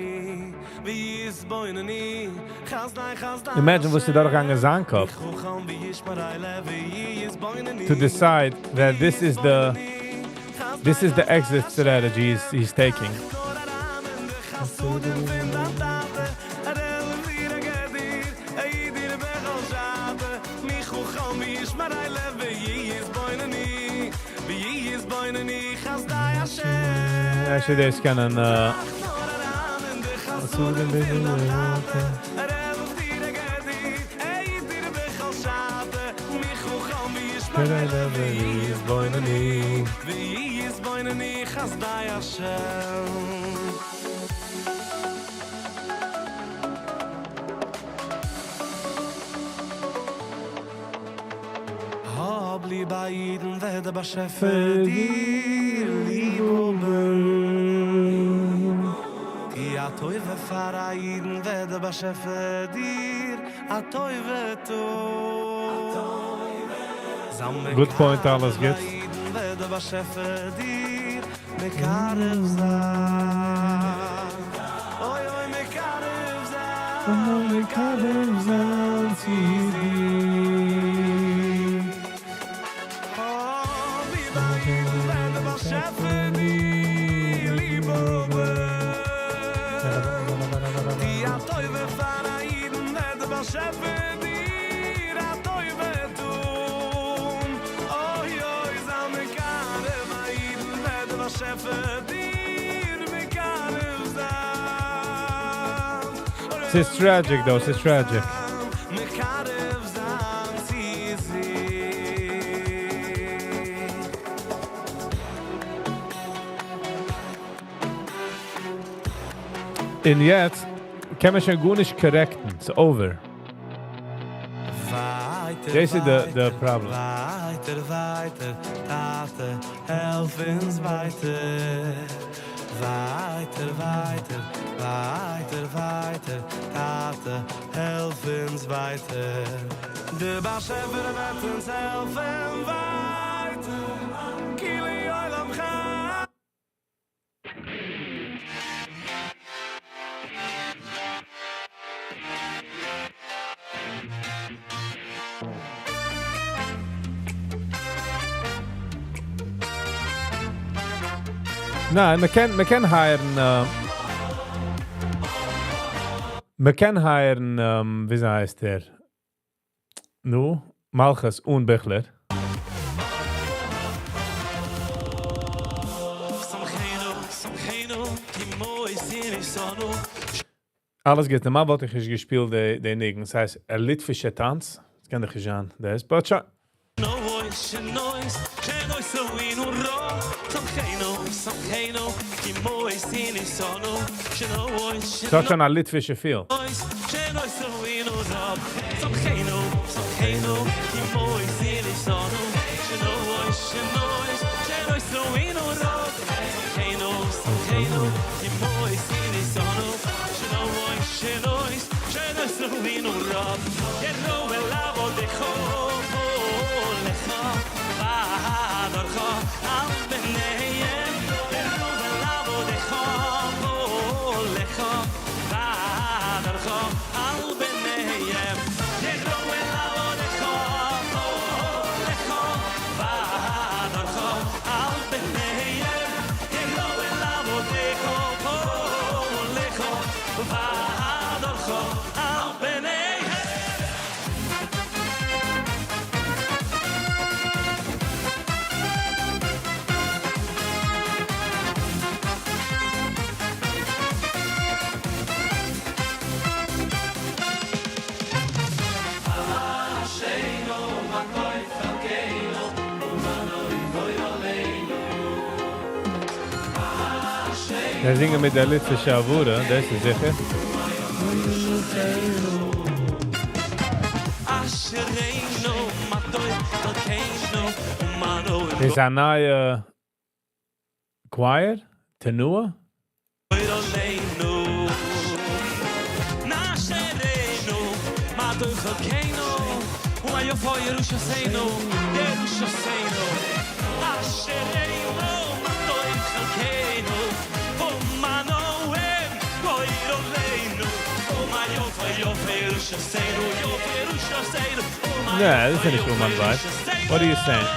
imagine וואס איז דורכגעגאנגען אין זיין קאפ. To decide that this is the exit strategy he's taking. חסדים פון דיין טאטע ער דיר גדיר איי דיר בכל שעת מי חכם וישמר לב ויתבונני ויתבונני חסדי השם. Actually, דאס קענען חסדים פון דיין טאטע ער דיר גדיר איי דיר בכל שעת מי חכם וישמר לב ויתבונני ויתבונני חסדי השם. האב ליב א אידן וועט דער באשעפער דיר ליב האבן. טו א טובה פאר א אידן וועט דער באשעפער דיר א טובה טון. Good point, אלעס גוט. וועט דער באשעפער דיר מקרב זיין. אוי אוי מקרב זיין. מקרב זיין צו דיר. האב ליב א אידן וועט דער באשעפער דיר ליב האבן. טו א טובה פאר א אידן וועט דער באשעפער דיר א טובה טון. אוי אוי זיי מקרב א אידן וועט דער באשעפער דיר מקרב זיין. ס'איז tragic though, ס'איז tragic. מקרב זיין צו זיך. און יעצט קען מען שוין גארנישט correct ן, ס'איז over. דאס איז די די problem. ווייטער ווייטער טאטע העלף אונז ווייטער ווייטער ווייטער ווייטער ווייטער טאטע העלף אונז ווייטער דער באשעפער וועט אונז העלפן ווייטער כי לעולם חסדו. ניין, מען קען, מען קען hire ן, מען קען hire ן, וויאזוי הייסט ער? נו, מלכות אן ביכלער. אלעס גוט, נארמאל וואלט איך נישט געשפילט די די ניגון, ס'הייסט א ליטווישע טאנץ, ס'קען דאך נישט זיין דאס, but שוין. ס'האט שוין א ליטווישע feel. זיי זינגען מיט דער ליטווישע הברה, דאס איז זיכער. איז א נייע choir? תנועה? נע, דאס איז נישט אומאן vibe. What are you saying?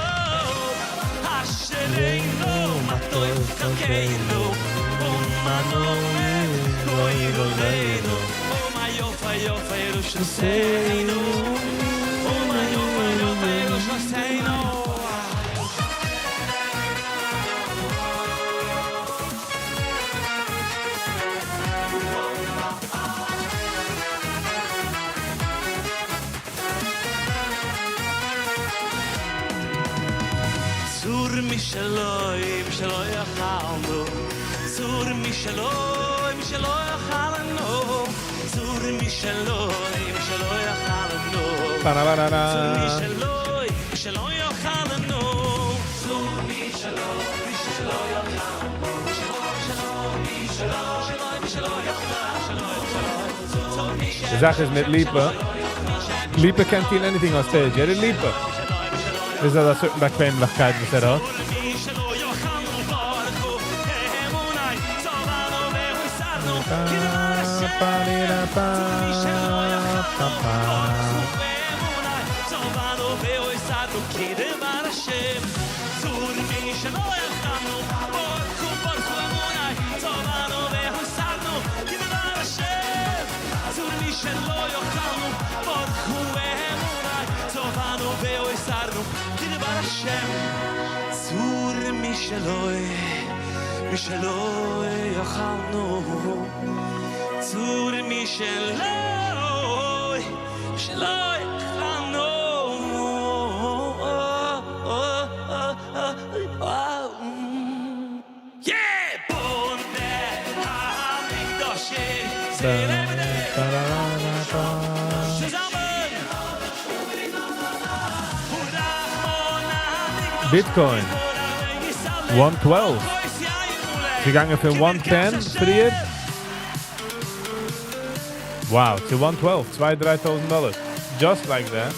צור משלו משלו יכלנו צור משלו משלו יכלנו צור משלו משלו יכלנו צור משלו משלו יכלנו צור משלו משלו יכלנו די זאך איז מיט ליפא, ליפא קען טון anything on stage, ער איז ליפא. איז דא א certain באקוועמליכקייט וואס ער האט. Bitcoin, one twelve. געגאנגען פון one ten פריער. Wow, צו one twelve, צוויי דריי טויזנט דאלער. Just like that.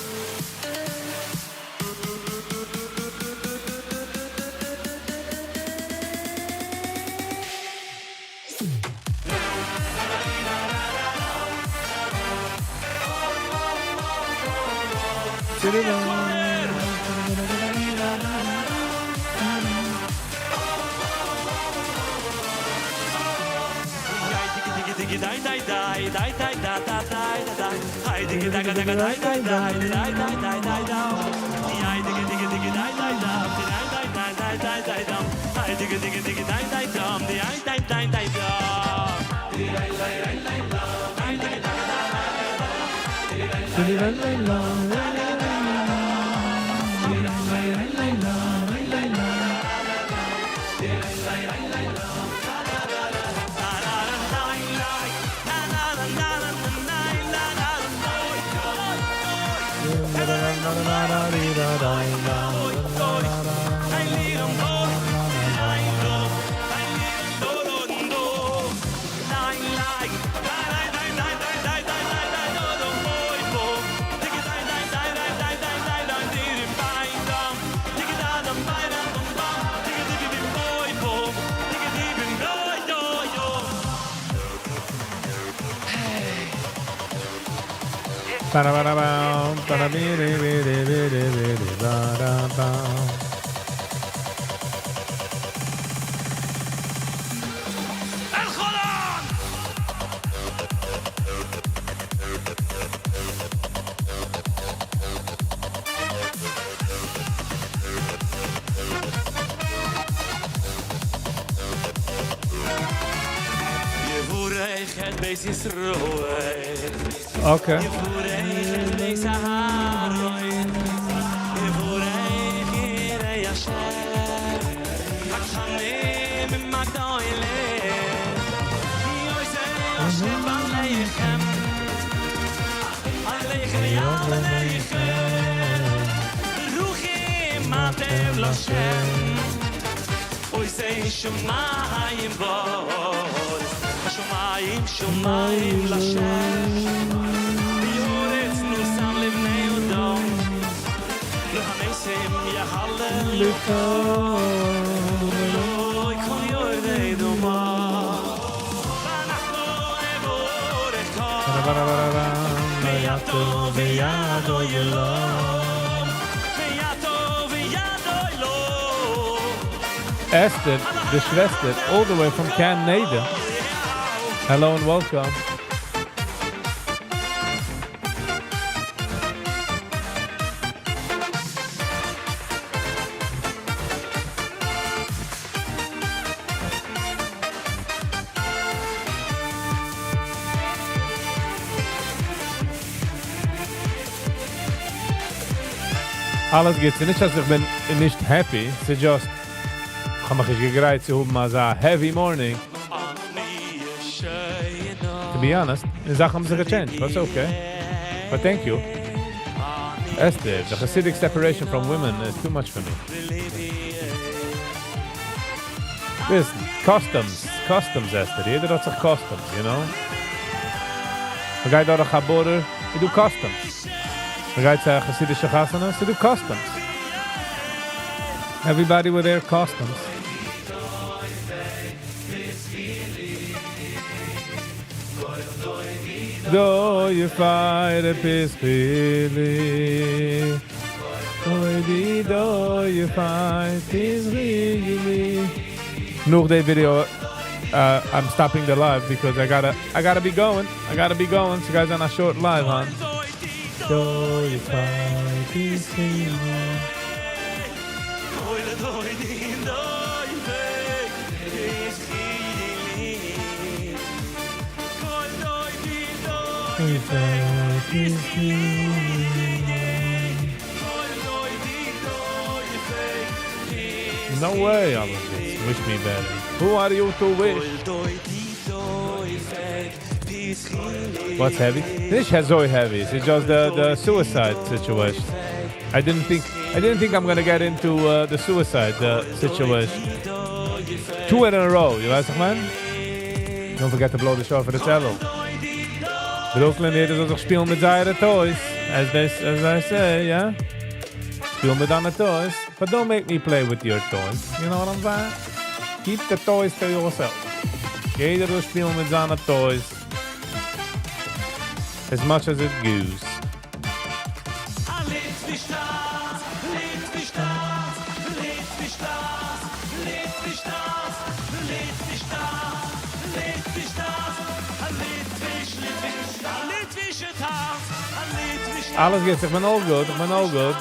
Okay. Esther, די שוועסטער, all the way from Canada. Hello and welcome. אלעס גוט. ס'איז נישט אז איך בין נישט happy, ס'איז just, איך האב מיך נישט געגרייט צו האבן אזא heavy morning. To be honest, די זאכן האבן זיך געטשעינדזשט, but it's okay. But thank you. Esther, the Hasidic separation from women is too much for me. Listen, customs, customs, Esther. יעדער האט זיך customs, you know? מ'גייט דורך א border, איז דא customs. מ'גייט צו א חסידישע חתונה, ס'איז דא customs. Everybody with their customs. Do you fight a peace Do you fight peace נאך די video, I'm stopping the live because I gotta be going. I gotta be going. So guys on a short live, huh? Do you fight peace No way, I was wish me better. Who are you to wish? What's heavy? נישט אזוי heavy. It's just the suicide situation. I didn't think I'm gonna get into the suicide situation. Two in a row, you ווייסט וואס איך מיין? Don't forget to blow the shofar for the cello. Brooklyn, יעדער זאל זיך שפילן מיט זייערע toys. As I say, yeah? שפיל מיט דיינע toys. But don't make me play with your toys. You know what I'm saying? Keep the toys to yourself. יעדער זאל שפילן מיט זיינע toys. As much as it goes. אלעס גוט, איך בין all good, איך בין all good.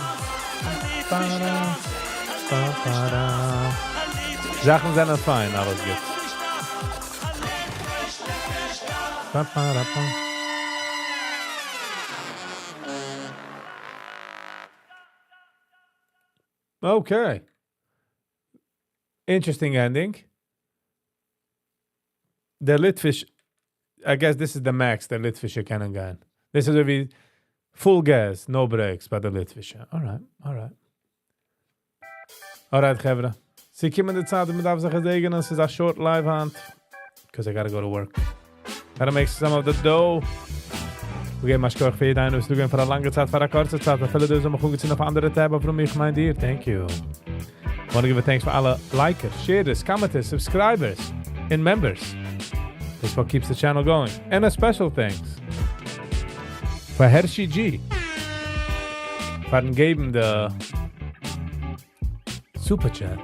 זאכן זענען פיין, אלעס גוט. Okay. Interesting ending. דער ליטוויש, I guess this is the max דער ליטווישע קענען גיין. This is ווי full gas, no brakes ביי די ליטווישע. Alright, alright. Alright, חברה. ס'געקומען די צייט, מען דארף זיך געזעגענען, עס איז א short live היינט. Because I gotta go to work. Gotta make some of the dough. מיר געבן א שכוח פאר יעדן איינעם, וואס איז דא געווען פאר א לאנגע צייט, פאר א קורצע צייט, אפילו די וואס האבן מיך אנגעצינדן אויף אנדערע tab, אבער איך מיין דיר, thank you. Wanna give a thanks פאר אלע likers, sharers, commenters, subscribers, and members. That's what keeps the channel going. And a special thanks פאר Hershey G. פארן געבן די super chat.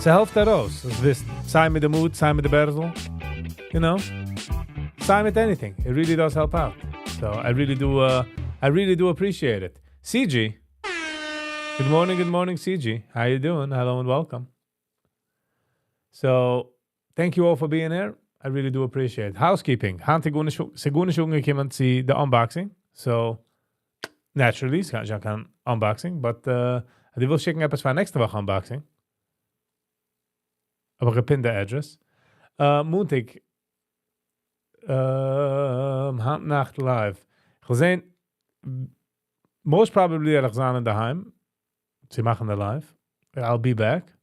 ס'העלפט ארויס. דאס ווייסט, סיי מיט די מוט, סיי מיט די בערזל. You know? סיי מיט anything. It really does help out. So I really do appreciate it. CG. Good morning, good morning, CG. How you doing? Hello and welcome. So, thank you all for being here. I really do appreciate it. Housekeeping. היינט איז גארנישט אנגעקומען צו די unboxing. So, naturally, ס'איז קיין unboxing, but דו ווילסט שיקן עפעס פאר נעקסטע וואך unboxing. אבער גע pin ט די address. מאנטאג, היינט נאכט live. איך וועל זען, most probably וועל איך זיין אינדערהיים צו מאכן די live. I'll be back.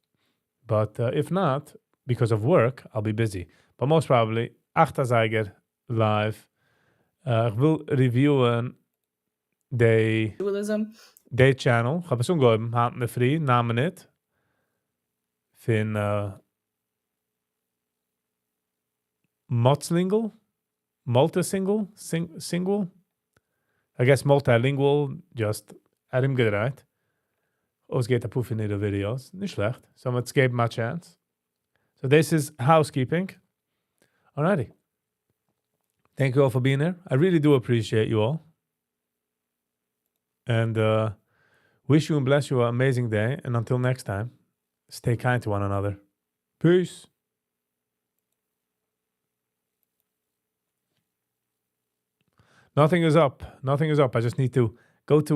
But if not, because of work, I'll be busy. But most probably, 8 אזייגער live. איך וויל review ען די Dualism. די channel. איך האב עס אנגעהויבן, היינט אינדערפרי, 9 מינוט. פון Multilingual? Multisingle? Single? I guess multilingual, just ארומגעדרייט. אויסגעהערט א פאר פון אירע videos. נישט שלעכט. So let's give him a chance. So this is housekeeping. Alrighty. Thank you all for being here. I really do appreciate you all. And wish you and bless you an amazing day. And until next time, stay kind to one another. Peace. Nothing is up. Nothing is up. I just need to go to